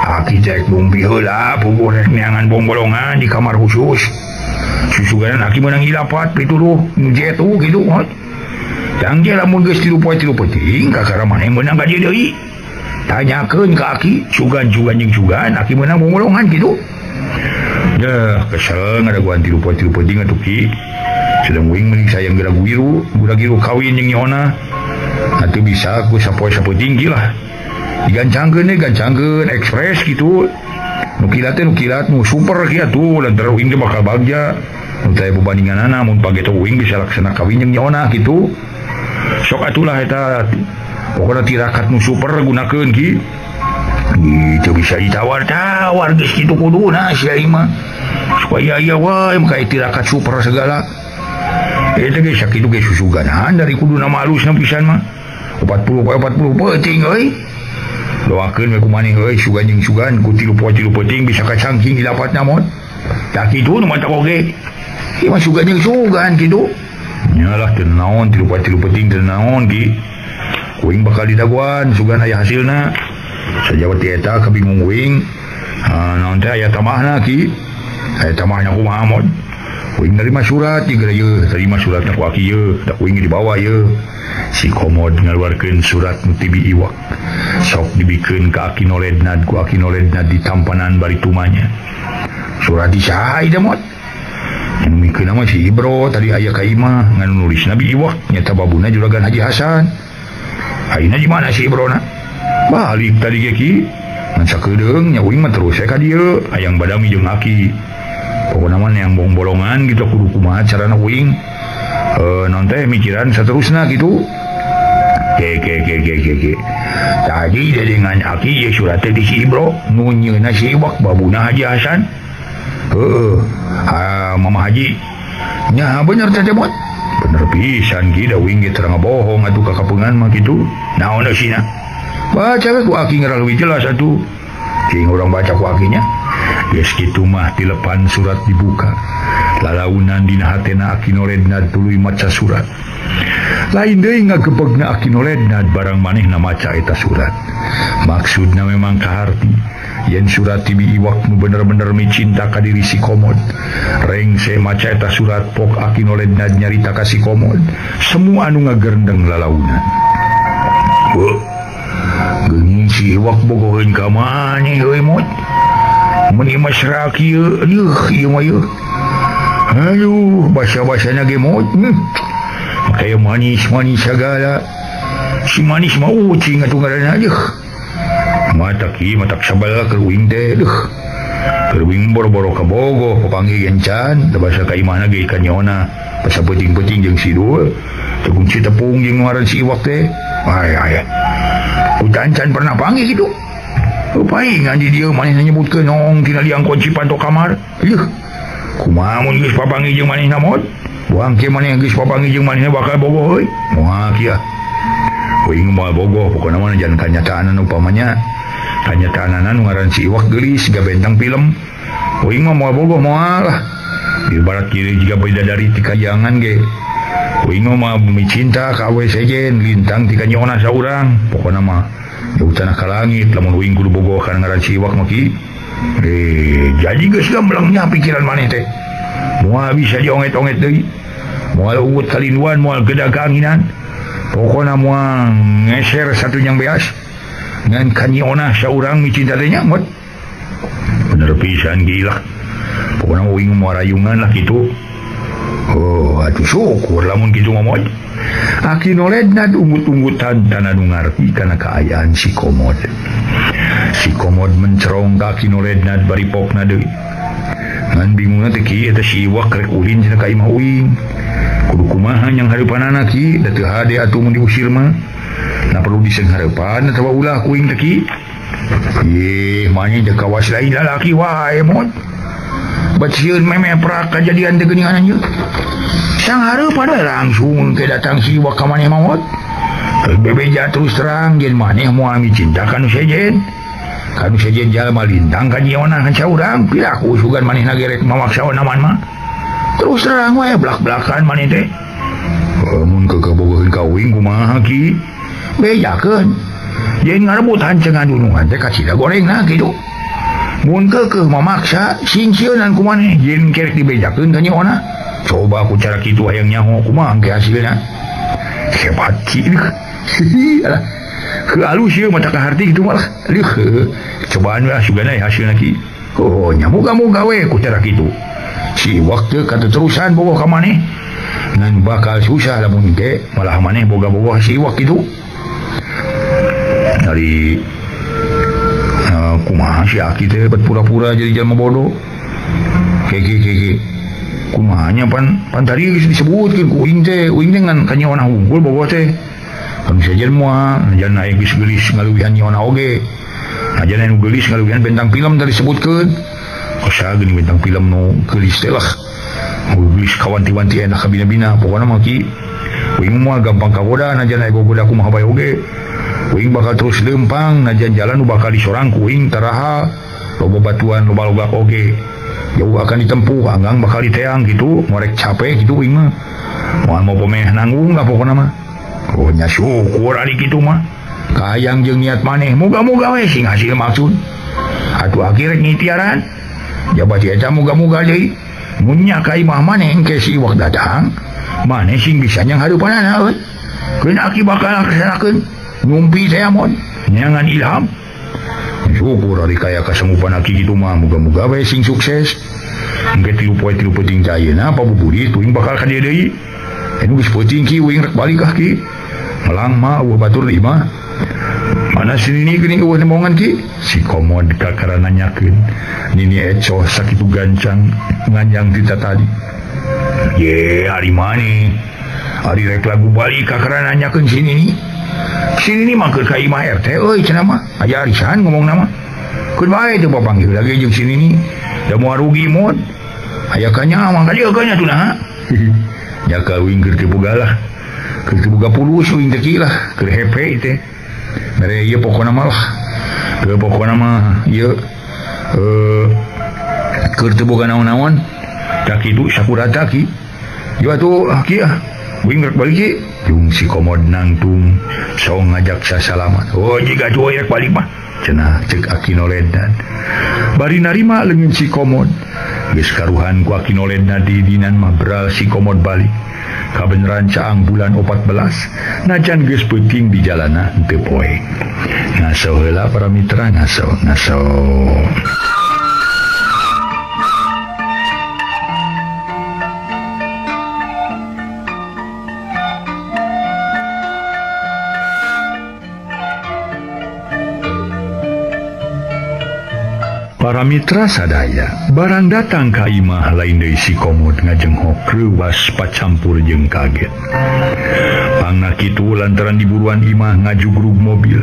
Aki teh bumpi heula puguh rek neangan bombolongan di kamar khusus. Susuganan aki meunang ilapat pituduh nu jetu kitu. Jang ge lamun geus 3 poe 3 peuting kakara maneh meunang ka dieu deui. Tanyakeun ka aki sugan-sugan jeung sugan aki meunang bombolongan kitu. Dah kesel ngadaguan 3 poe 3 peuting atuh ki. Sedang uing mending sayang geragu giru kawin jeung nyona. Atuh bisa ku sapoe sapeuting ki lah. Digancangkeun deh, gancangkeun ekspres gitu. Nu kilat teh nu kilat nu super ki atuh lantaran uing teh bakal bagja. Nu teh bebandinganana mun pageto uing bisa laksana kawin jeung nyona kitu. Sok atulah eta pokona tirakat nu super gunakeun ki. Gitu bisa ditawar-tawar geus kitu kuduna sia mah. Supaya aya wae maka tirakat super segala. Eta geus sakitu geus susuganan dari kuduna malusna pisan mah. 40 poe 40 peuting euy. Doakeun we ku maneh euy sugan jeung sugan ku 3 poe 3 peuting bisa kacangking dilapatna mod. Tah kitu nu matak oge. Ieu mah sugan jeung sugan kitu. Nyalah teu naon 3 poe 3 peuting teu naon ki. Uing bakal didaguan sugan aya hasilna. Sajawati eta kabingung uing. Naon teh aya tamahna ki. Aya tamahna kumaha mod. Uing nerima surat jeung ieu, terima suratna ku aki ieu, da uing dibawa ieu. Si Komod ngaluarkeun surat nu ti Bi Iwak. Sok dibikeun ka Aki Nolednad ku Aki Nolednad ditampanan bari tumanya. Surat di saha ieu mod? Anu mikeun mah si Ibro tadi aya ka imah ngan nulisna Bi Iwak nyata babuna juragan Haji Hasan. Ayeuna di mana si Ibrona? Balik tadi ge ki. Ngan sakedeung nya uing mah terus we ka dieu hayang badami jeung aki. Pokona mah yang bong-bolongan gitu kudu kumaha carana uing. Non teh mikiran saterusna gitu. Ke ke ke ke ke ke. Tadi dengan aki ye surat teh di si Ibro nu nyeuna si Iwak babuna Haji Hasan. Heeh. Mama Haji. Nya bener teh mod. Bener pisan ki da uing ge terang bohong atuh ka kapungan mah kitu. Naon eusina? Baca we ku aki ngaraleuwih jelas atuh. Cing urang baca ku akinya. Geus kitu mah tilepan surat dibuka. Lalaunan dina hatena Aki Nolednad tuluy maca surat. Lain deui ngagebegna Aki Nolednad barang manehna maca eta surat. Maksudna memang kaharti yen surat ti Bi Iwak nu bener-bener micinta ka diri si Komod. Rengse maca eta surat pok Aki Nolednad nyarita ka si Komod. Semua anu ngagerendeng lalaunan. Heuh. Geuning si Iwak bogoheun ka maneh euy mod. Mun ieu mah serak ieu, aduh ieu mah ieu. Aduh, basa-basana ge mod. Kaya manis-manis sagala. Si manis mah ucing atuh ngaranna aduh. Matak ieu matak sabal keur uing teh aduh. Keur uing boro-boro ka Bogo papanggih gencan, da basa ka imahna ge ka nyona. Basa peuting-peuting jeung si Dul. Tekunci tepung jeung ngaran si Iwak teh. Ay ay. Ucan-can pernah panggih kitu. Paingan di dieu manehna nyebutkeun nong tina liang kunci panto kamar. Ieuh. Kumaha mun geus papanggih jeung manehna mod? Buang ke maneh geus papanggih jeung manehna bakal bogoh euy. Moal kieu. Uing moal bogoh pokona mah jangan kanyataanan upamanya. Kanyataanana nu ngaran si Iwak geulis siga bentang film. Uing mah moal bogoh moal lah. Di barat kiri jika bidadari ti kayangan ge. Uing mah bumi cinta ka awe sejen lintang ti ka Nyi Onah saurang. Pokona mah jauh tanah ka langit lamun uing kudu bogoh kana ngaran si Iwak mah ki. Jadi geus gamblangnya pikiran maneh teh. Moal bisa dionget-onget deui. Moal ugut kalinduan, moal gedag kaanginan. Pokona moal ngeser satu yang beas. Ngan ka Nyi Onah saurang micinta teh nya mot. Bener pisan gila. Pokona uing moal rayungan lah kitu. Oh, atuh syukur lamun kitu mah moy. Aki Noledna ungut-ungutan tanah nu ngarti kana kaayaan si Komod. Si Komod mencerong ka Aki Noledna bari pokna deui. Ngan bingungna teh kieu eta si Iwak rek ulin cenah ka imah uing. Kudu kumaha yang hareupanana ki, da teu hade atuh mun diusir mah. Na perlu diseng hareupan atawa ulah ku uing teh ki. Ih, maneh teh kawas lain lalaki wae mod. Bat sieun memeh prak kajadian teh geuningan anjeun. Sang hareupan we langsung ke datang si Iwak ka maneh maot. Bebeja terus terang jeung maneh moal micinta ka nu sejen. Ka nu sejen jalma lintang ka Nyi Onah kan saurang, piraku sugan manehna ge rek mamaksa onaman mah. Terus terang we blak-blakan maneh teh. Mun kekabogoheun ka uing kumaha ki? Bejakeun. Jeung ngarebutan cenah dunungan teh kacida gorengna kitu. Mun keukeuh mamaksa sing sieunan ku maneh jeung kerek dibejakeun ka Nyi Onah. Coba ku cara kitu hayang nyaho kumaha engke hasilna. Hebat ki. Alah. Ke alus ieu mata kaharti kitu malah. Leuh. Cobaan we sugana hasilna ki. Oh, nya muga-muga we ku cara kitu. Si Iwak teh katerusan bogoh ka maneh. Ngan bakal susah lamun ge malah maneh boga-bogoh si Iwak kitu. Dari kumaha si Aki teh pura-pura jadi jalma bodoh. Keke kumaha nya pan tadi geus disebutkeun ku uing teh ngan ka Nyi Onah unggul bogoh teh. Kan sejen moal najan aya geus geulis ngaluwihan Nyi Onah oge. Najan anu geulis ngaluwihan bintang film tadi disebutkeun. Asa geuning bintang film nu geulis teh lah. Geulis kawanti-wanti enak kabina-bina pokona mah ki. Uing moal gampang kagoda najan aya gogoda kumaha bae oge. Uing bakal terus lempang najan jalan nu bakal disorang ku uing taraha loba batuan loba logak oge. Jauh akan ditempuh anggang bakal diteang gitu morek capek gitu uing mah. Moal mau pomeh nanggung lah pokona mah. Oh nya syukur ari kitu mah. Kahayang jeung niat maneh muga-muga we sing hasil maksud. Atuh akhir ngitiaran. Jabat eta muga-muga deui. Mun nya ka imah maneh engke si Iwak datang, maneh sing bisa nyang hareupanana euy. Keun aki bakal laksanakeun. Ngumpi saya mon nyangan ilham. Syukur ari kaya kasemupan aki kitu mah muga-muga we sing sukses. Engke 3 poe 3 peuting teh ayeuna pabuburit uing bakal ka dieu deui. Anu geus peuting ki uing rek balik ah ki. Melang mah eueuh batur di imah. Mana si Nini geuning eueuh nemongan ki? Si Komod kakara nanyakeun. Nini ecoh sakitu gancang nganjang ti tatadi. Ye ari maneh. Ari rek lagu balik kakara nanyakeun si Nini. Si Nini mah keur ka imah RT euy cenah mah. Aya arisan ngomongna mah. Keun bae teu papanggih lagi jeung si Nini. Da moal rugi mod. Aya kanya mah ka dieu kanya tuh naha. Nya ka uing keur teu boga lah. Keur teu boga pulus uing teh ki lah, keur hepe teh. Mere ieu pokona mah lah. Keur pokona mah ieu keur teu boga naon-naon. Tak kitu sakurata ki. Ieu atuh ki ah. Uing rek balik ki. Jeung si Komod nangtung song ngajak sasalaman. Oh jiga tuh rek balik mah. Cenah ceuk Aki Noledna. Bari narima leungeun si Komod. Geus karuhan ku Aki Noledna didinan mah beral si Komod balik. Kabeneran caang bulan 14 najan geus peuting di jalana henteu poe. Ngaso heula para mitra ngaso ngaso. Para mitra sadaya, barang datang ka imah lain deui si Komod ngajenghok reuwas pacampur jeung kaget. Pangna kitu lantaran diburuan imah ngajugrug mobil.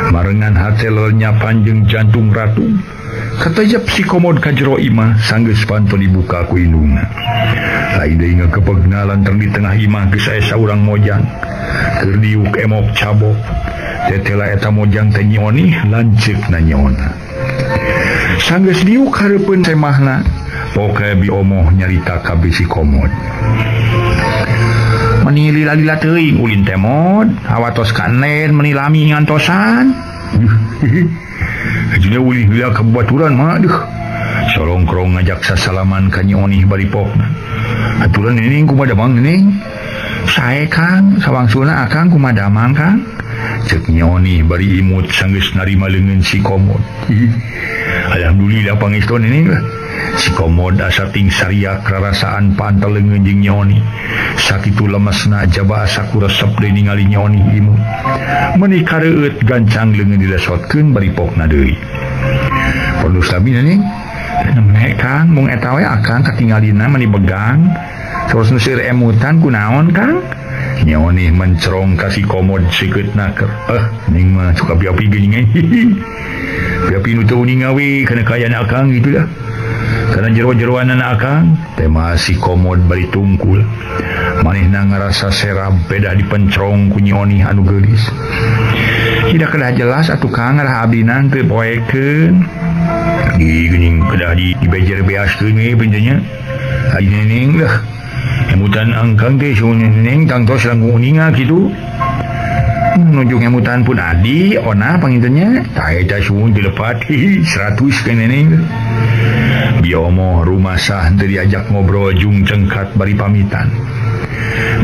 Marengan hate lenyapan jeung jantung ratung. Katejep si Komod ka jero imah sanggeus panto dibuka ku indungna. Lain deui ngakepegna lantaran di tengah imah geus aya saurang mojang. Keur diuk emok cabok. Tetela eta mojang teh nyonih lanceukna nyona. Sanggeus diuk hareupeun semahna poke biomoh nyarita ka bisi komod. Meni lila-lila teuing ulin teh mod, hawatos ka enen meni lami ngantosan. Ajeuna ulin heula ka babaturan mah deuh. Solongkrong ngajak sasalaman ka Nyi Onih bari pokna. Aturan nining kumaha damang nining? Sae Kang, sawangsulna akang kumaha damang Kang? Cek Nyi Onih bari imut sanggeus narima leungeun si komod. Alhamdulillah pangestu nining lah. Si komod asa ting sariak rarasaan pantel leungeun jeung Nyi Onih. Sakitu lemesna jaba asa ku resep deui ningali Nyi Onih imut. Meuni kareueut gancang leungeun dilesotkeun bari pokna deui. Perlu sabi nining? Nemeh Kang, mung eta we akang katingalina meni begang. Terus nu seueur emutan kunaon Kang? Nyi Onih mencerong ka si komod sikeut naker. Ning mah suka piapi geuning. Piapi nu teu uninga we kana kaayaan akang gitu lah. Kana jero-jeroanana akang, tema si komod bari tungkul. Manehna ngarasa serab beda dipencerong ku Nyi Onih anu geulis. Tidak kedah jelas atuh Kang ngarah abdina teu poekeun. Di geuning kedah di dibejer beaskeun we beunteunnya. Ai neneng lah. Emutan angkang teh sun neneng tangtos langkung uninga kitu. Nuju ngemutan pun adi ona pangintennya. Tah eta sun teu lepat 100 ke neneng. Biomoh rumasah teu diajak ngobrol jung cengkat bari pamitan.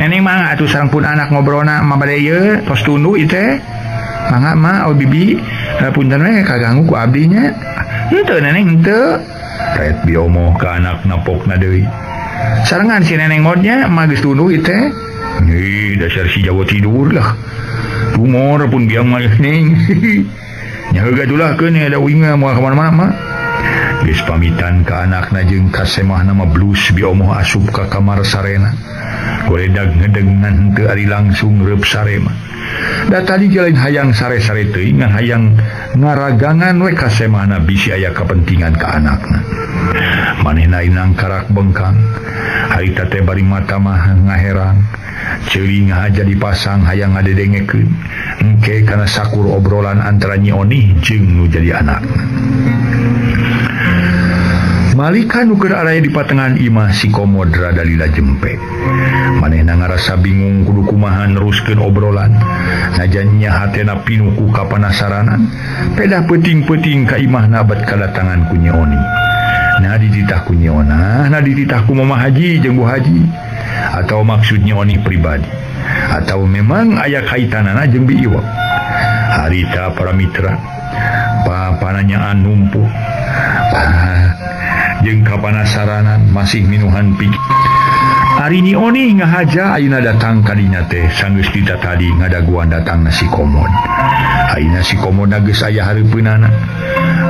Neneng mah atuh sareng pun anak ngobrolna mah bade ieu tos tunduh ieu teh. Mangga mah oh bibi punten we kaganggu ku abdi nya. Henteu neneng henteu. Ret biomoh ka anakna pokna deui. Sarengan si neneng modnya mah geus tunduh ieu teh. Ih dasar si jago tidur lah. Tumor pun biang mah neng. Nya heula atulah keun da uing moal ka mana-mana mah. Geus pamitan ka anakna jeung ka semahna mah blus biomoh asup ka kamar sarena. Goledag ngedeng ngan henteu ari langsung reup sarema. Da tadi lain hayang sare-sare teuing ngan hayang ngaragangan we ka semahna bisi aya kapentingan ka anakna. Manehna inang karak bengkang, harita teh bari mata mah ngaherang, ceuli ngahaja dipasang hayang ngadedengekeun engke kana sakur obrolan antara Nyi Onih jeung nu jadi anakna. Malika nu keur araya di patengahan imah si komod rada lila jempe. Manehna ngarasa bingung kudu kumaha neruskeun obrolan. Najan nya hatena pinuh ku kapanasaranan, pedah peuting-peuting ka imahna bat kadatangan ku Nyi Onih. Nah dititah ku Nyi Onah, nah dititah ku Mama Haji jeung Bu Haji. Atau maksud Nyi Onih pribadi. Atau memang aya kaitanana jeung Bi Iwak. Harita para mitra, papananyaan numpuh. Jeung kapanasaranan masih minuhan pikir. Ari Nyi Onih ngahaja ayeuna datang ka dinya teh sanggeus dita tadi ngadaguan datangna si komod. Ayeuna si komod geus aya hareupeunana.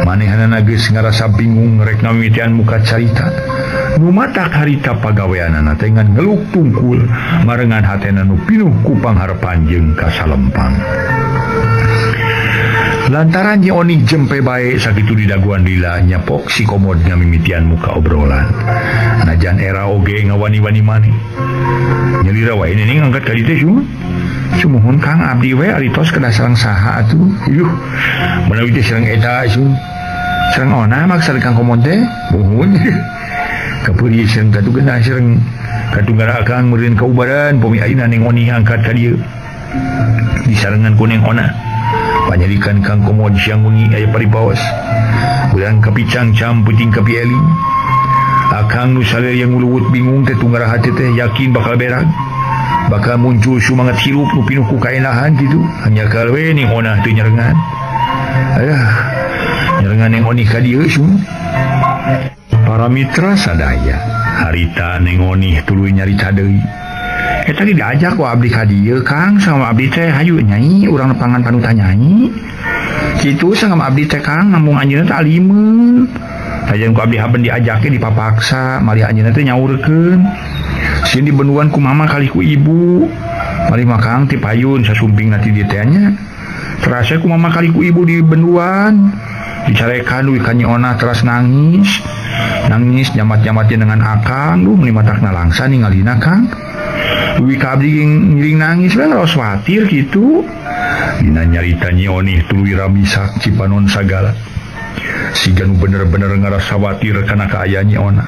Manehanana geus ngarasa bingung rek ngamimitian muka carita. Nu matak harita pagaweanana teh ngan ngeluk tungkul marengan hatena nu pinuh ku pangharepan jeung kasalempang. Lantaran Nyi Onih jempe bae sakitu didaguan lila nyapok si komod ngamimitian muka obrolan. Najan era oge ngawani-wani maneh. Nyalira wae neneng angkat ka dieu teh sumuhun Kang abdi we ari tos kedah sareng saha atuh. Yuh, menawi teh sareng eta sum. Sareng ona maksa Kang komod teh muhun. Kapeuri sareng katugeuna sareng katunggara akang meureun kaubaran pomi ayeuna Neng Onih angkat ka dieu. Disarengan ku Neng Ona. Panyarikan Kang Komod siang wengi aya paripaos. Urang kapicang-cam peuting kapi eling. Akang nu salir yang nguluwut bingung teh tunggara hate teh yakin bakal berak. Bakal muncul sumangat hirup nu pinuh ku kaenahan kitu. Hanya kalwe Neng Onah teu nyarengan. Ayah, nyarengan Neng Onih ka dieu sum. Para mitra sadaya, harita Neng Onih tuluy nyarita deui. Eta diajak ku abdi ka dieu Kang, sama abdi teh hayu nyai urang nepangan panutan nyai. Kitu sama abdi teh Kang, ngambung anjeunna teh alimeun. Tajan ku abdi haben diajake dipapaksa, malih anjeunna teh nyaurkeun. Sieun dibenduan ku mama kali ku ibu. Malih mah Kang ti payun sasumping na ti dieu teh nya. Terasa ku mama kali ku ibu dibenduan. Dicarekan duwi ka Nyi Onah teras nangis. Nangis nyamat-nyamatnya dengan akang, duh meuni matakna langsa ningalina Kang. Duwi ka abdi ngiring nangis we ngaros watir kitu. Dina nyarita Nyi Onih tuluy ramisak cipanon sagala. Siga nu bener-bener ngarasa watir kana kaayaan Nyi Ona.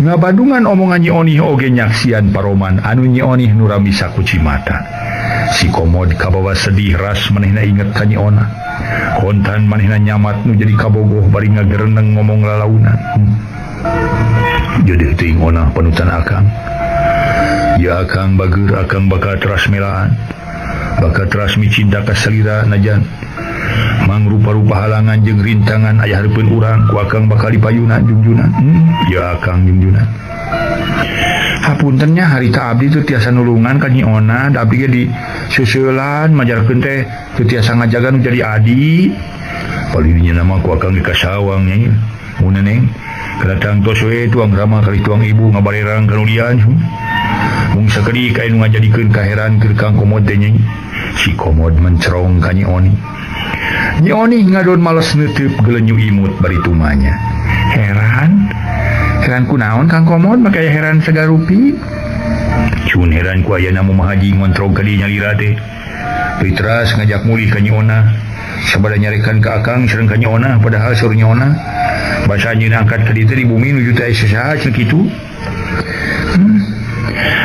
Ngabandungan omongan Nyi Onih oge nyaksian paroman anu Nyi Onih nu rami sakuci mata. Si Komod kabawa sedih ras manehna inget ka Nyi Ona. Kontan manehna nyamat nu jadi kabogoh bari ngagereneng ngomong lalaunan. Jadi teuing Ona panutan akang. Ya akang bageur akang bakal teras melaan. Bakal teras micinta ka salira najan. Mangrupa-rupa halangan jeung rintangan aya hareupeun urang ku akang bakal dipayunan jungjunan. Ya akang jungjunan. Hapunten nya harita abdi teu tiasa nulungan ka Nyi Ona, da abdi ge di susulan majarkeun teh teu tiasa ngajaga nu jadi adi. Paling nya nama ku akang di kasawang nya. Mun neneng kadatang tos we tuang rama kali tuang ibu ngabarerang ka nu lian. Mung sakedik aya nu ngajadikeun kaheran keur Kang Komod teh nya. Si Komod mencerong ka Nyi Oni. Nyi Oni ngadon males neuteub gelenyu imut bari tumanya. Heran. Heran kunaon Kang Komod make aya heran sagarupi. Cun heran ku ayana Mama Haji ngontrong ka dieu nyalira teh. Pitras ngajak mulih ka Nyi Ona. Sabada nyarekan ka akang sareng ka Nyi Ona padahal saur Nyi Ona. Basa anjeunna angkat ka dieu teh di bumi nuju teh aya sasaha cenah kitu.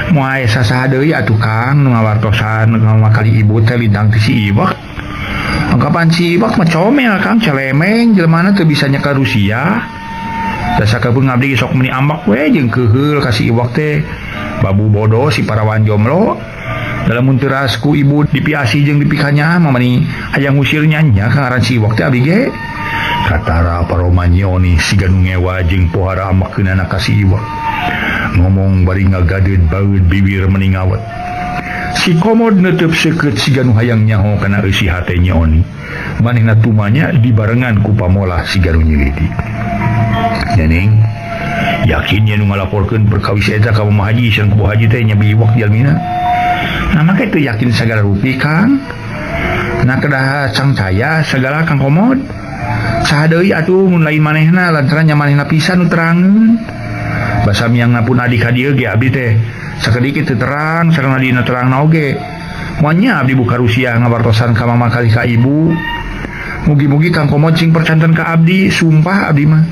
Moal aya sasaha deui atuh Kang nu ngawartosan ngamakali ibu teh lintang ti si Iwak. Angkapan si Iwak mah comel Kang celemeng jelema teu bisa nyeka Rusia. Dasa kapeung abdi sok meuni ambak we jeung keuheul ka si Iwak teh. Babu bodoh si parawan jomblo. Dalam mun teu ras ku ibu dipiasi jeung dipikanya mah mani hayang ngusir nya ka ngaran si Iwak teh abdi ge. Katara paroman Nyi Oni siga nu ngewa jeung pohara ambekeunana ka si Iwak. Ngomong bari ngagadeud baeud bibir meni ngawet. Si Komod neuteub seukeut siga nu hayang nyaho kana eusi hate Nyi Oni. Manehna tumanya dibarengan ku pamolah siga nu nyilidik. Neneng yakin nya nu ngalaporkeun perkawis eta ka Mama Haji sareng ku Bu Haji teh nya biwak jalmina. Nah make teu yakin sagala rupi Kang. Nah kedah cangcaya sagala Kang Komod. Saha deui atuh mun lain manehna lantaran nya manehna pisan nu terangeun. Basa miangna pun adik ka dieu ge abdi teh sakedik teu terang sareng adina terangna oge. Moal nya abdi buka Rusia ngawartosan ka mama kali ka ibu. Mugi-mugi Kang Komod cing percanten ka abdi, sumpah abdi mah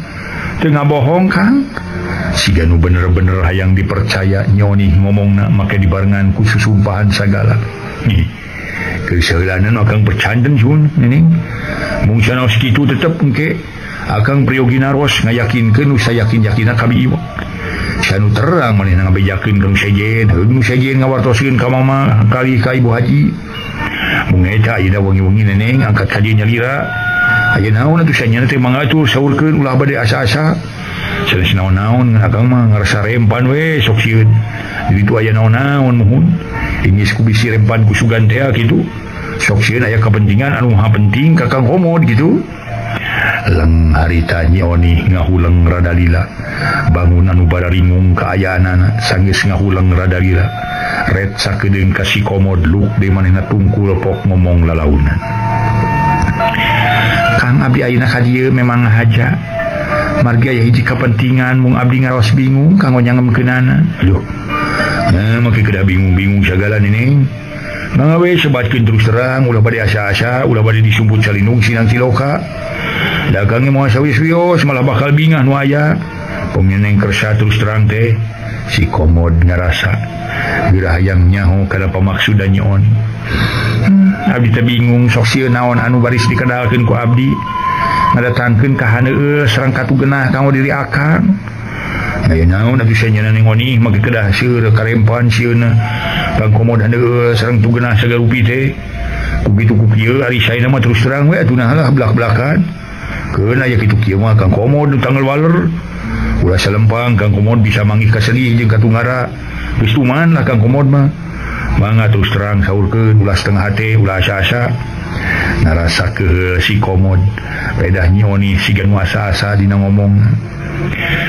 teu ngabohong Kang. Siga nu bener-bener hayang dipercaya Nyi Oni ngomongna make dibarengan ku susumpahan sagala. Keuseulanna akang percanten sun neneng. Mung sanaos kitu tetep engke akang priyogi naros ngayakinkeun nu sayakin-yakinna ka Iwak. Sanu terang manehna ngabejakeun ka nu sejen, heug nu sejen ngawartoskeun ka mama kali ka Ibu Haji. Mung eta ayeuna wengi-wengi neneng angkat ka dieu nyalira. Aya naon atuh sanyana teh mangatur saurkeun ulah bade asa-asa. Sanes naon-naon akang mah ngarasa rempan we sok sieun. Di ditu aya naon-naon muhun. Ingis ku bisi rempan ku sugan teh kitu. Sok sieun aya kepentingan anu maha penting ka Kang Komod kitu. Leng harita Nyi Oni ngahuleng rada lila. Bangun anu bararingung kaayaanana sanggeus ngahuleng rada lila. Ret sakedeung ka si Komod luk deui manehna tungkul pok ngomong lalaunan. Kang abdi ayeuna ka dieu memang ngahaja. Margi aya hiji kepentingan mung abdi ngaros bingung kanggo nyangemkeunana. Aduh. Nah, make kedah bingung-bingung sagala neneng. Mangga we sebatkeun terus terang ulah bade asa-asa, ulah bade disumput salindung sinang siloka. Dagangnya moal sawios-wios malah bakal bingah nu aya. Pom neneng kersa terus terang teh si Komod ngarasa geurah hayang nyaho kana pamaksudan Nyi Oni. Abdi teh bingung sok sieun naon anu baris dikedalkeun ku abdi. Ngadatangkeun ka haneueul sareng katugenah kanggo diri akang. Aya naon atuh sanyana Neng Oni make kedah seur karempan sieunna. Kang Komod haneueul sareng tugenah sagarupi teh. Ku kitu ku kieu ari saena mah terus terang we atuh nah lah belak-belakan. Keun aya kitu kieu mah Kang Komod nu tanggal waler. Ulah salempang Kang Komod bisa manggih kasedih jeung katungara. Geus tuman lah Kang Komod mah. Mangga terus terang saurkeun ulah setengah hate ulah asa-asa. Narasa keheul si Komod. Pedah Nyi Oni siga nu asa-asa dina ngomong.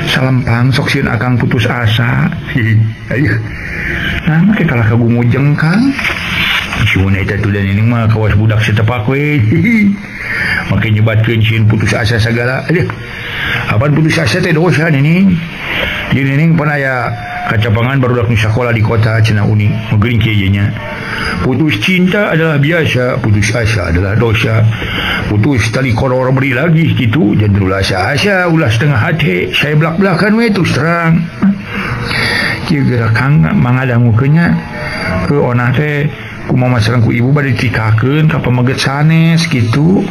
Salempang sok sieun akang putus asa. Ayo. Nah, make kalah kagumujeng Kang. Suhun eta tuh dan ini mah kawas budak setepak we. Make nyebatkeun sieun putus asa sagala. Aduh. Apan putus asa teh dosa neneng. Di neneng pan aya kacapangan barudak nu sakola di kota cenah uni. Meugeung kieu nya. Putus cinta adalah biasa, putus asa adalah dosa. Putus tali koror beri lagi gitu, jangan ulah asa-asa, ulah setengah hati, saya belak-belakan we terus terang. Kieu geura Kang mangadangukeun nya ke onah teh kumaha sareng ku ibu bade ditikakeun ka pameget sanes kitu.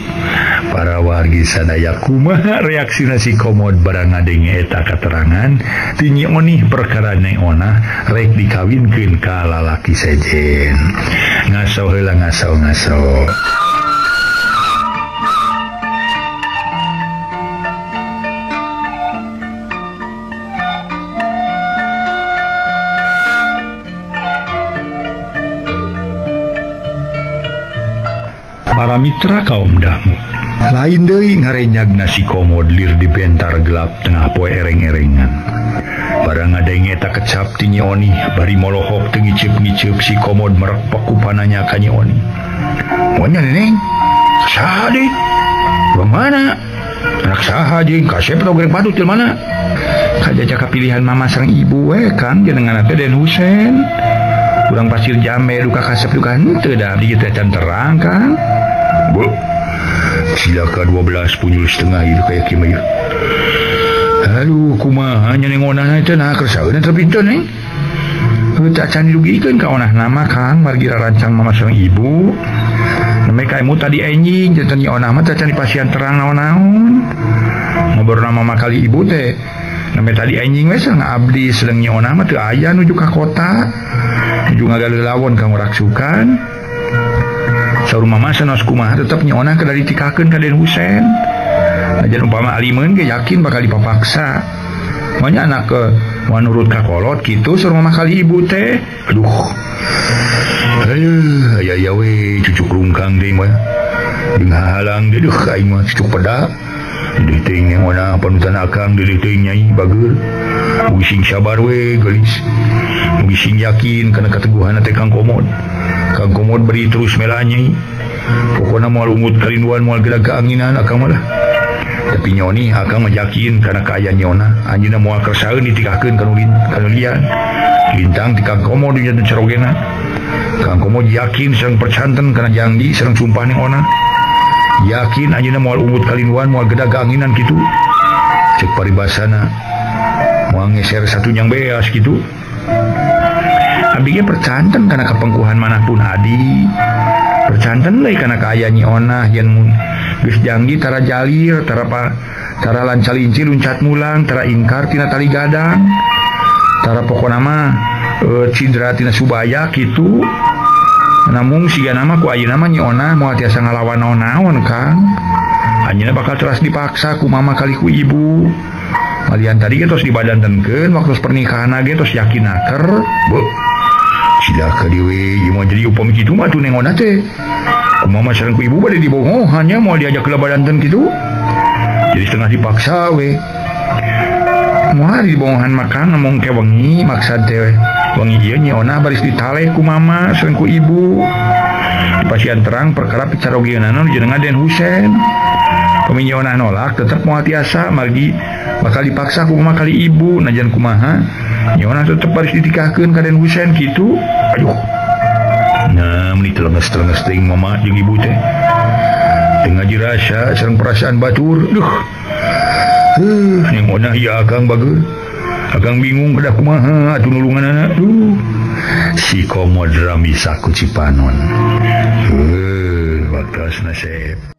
Para wargi sadaya kumaha reaksina si Komod barang ngadenge eta katerangan ti Nyi Onih perkara Neng Onah rek dikawinkeun ka lalaki sejen. Ngaso heula ngaso ngaso. Para mitra kaum dangu, lain deui ngarenyagna si Komod lir di bentar gelap tengah poe ereng-erengan. Barang ngadenge eta kecap ti Nyi Onih bari molohok teu ngiceup-ngiceup si Komod merek pakupananya ka Nyi Onih. Monya neneng, saha deui? Urang mana? Anak saha jeung kasep atau goreng patut di mana? Kajajaka pilihan mama sareng ibu we Kang jenengan teh Den Husen. Urang pasir jambe duka kasep duka henteu da abdi teh can terang Kang. Bu, silaka 12 punyul setengah ieu kaya kieu mah. Aduh, kumaha nya neng onah teh nah kersaeun teh pinten neng. Heuh teh acan dirugikeun ka onah nama Kang margi rarancang mama sareng ibu. Name ka emu tadi enjing janten nyi onah mah teh acan dipasihan terang naon-naon. Ngobrol mama kali ibu teh. Name tadi enjing we sareng abdi sedeng nyi onah mah teu aya nuju ka kota. Nuju ngagaleuh lawon ka nguraksukan. Saur mama sanos kumaha tetep Nyi Onah kedah ditikakeun ka Den Husen. Najan umpama alimeun ge yakin bakal dipapaksa. Manya anak ke moal nurut ka kolot kitu saur mama kali ibu teh. Aduh. Aduh, aya aya we cucuk rungkang deui mah. Jeung hahalang deui duh aing mah cucuk peda. Deui teuing Neng Onah panutan akang deui teuing nyai bageur. Mugi sing sabar we geulis. Mugi sing yakin kana kateguhanna teh Kang Komod. Kang Komod beri terus melanyai. Pokona moal ungut karinduan moal gedag keanginan akang mah lah. Tapi Nyi Onih akang mah yakin kana kaayaan Nyi Onah anjeunna moal kersaeun ditikahkeun ka nu lian. Lintang ti Kang Komod jeung carogena. Kang Komod yakin sareng percanten kana jangdi sareng sumpah Neng Onah. Yakin anjeunna moal ungut kalinduan moal gedag keanginan kitu. Cek paribasana moal ngeser satu nyang beas kitu. Abdi ge percanten kana kapengkuhan manahpun adi. Percanten deui kana kaayaan Nyi Onah yen geus janggi tara jalir, tara lancalinci luncat mulang, tara ingkar tina tali gadang. Tara pokona mah cidra tina subaya kitu. Namung sigana mah ku ayeuna mah Nyi Onah moal tiasa ngalawan naon-naon Kang. Anjeunna bakal teras dipaksa ku mama kali ku ibu. Malian tadi ge tos dibadantenkeun waktu pernikahan ge tos yakin naker. Beuh. Silaka deui ieu mah jadi upami kitu mah atuh Neng Onah teh. Kumaha sareng ku ibu bade dibohongan nya moal diajak ke badanten kitu. Jadi setengah dipaksa we. Moal dibohongan mah Kang ngomong ke wengi maksad teh wengi ieu Nyi Onah baris ditaleh ku mama sareng ku ibu. Dipasihan terang perkara picarogeunana nu jenengan Den Husen. Pami Nyi Onah nolak tetep moal tiasa margi bakal dipaksa ku mama kali ibu najan kumaha Nyi Onah tetep baris ditikahkeun ka Den Husen kitu. Aduh. Nah, meni telenges-telenges teuing mama jeung ibu teh. Teu ngaji rasa sareng perasaan batur. Duh. Heuh, Neng Onah ieu akang bageur. Akang bingung kedah kumaha atuh nulunganana. Duh. Si Komod rami saku Cipanon. Heuh, waktosna sep.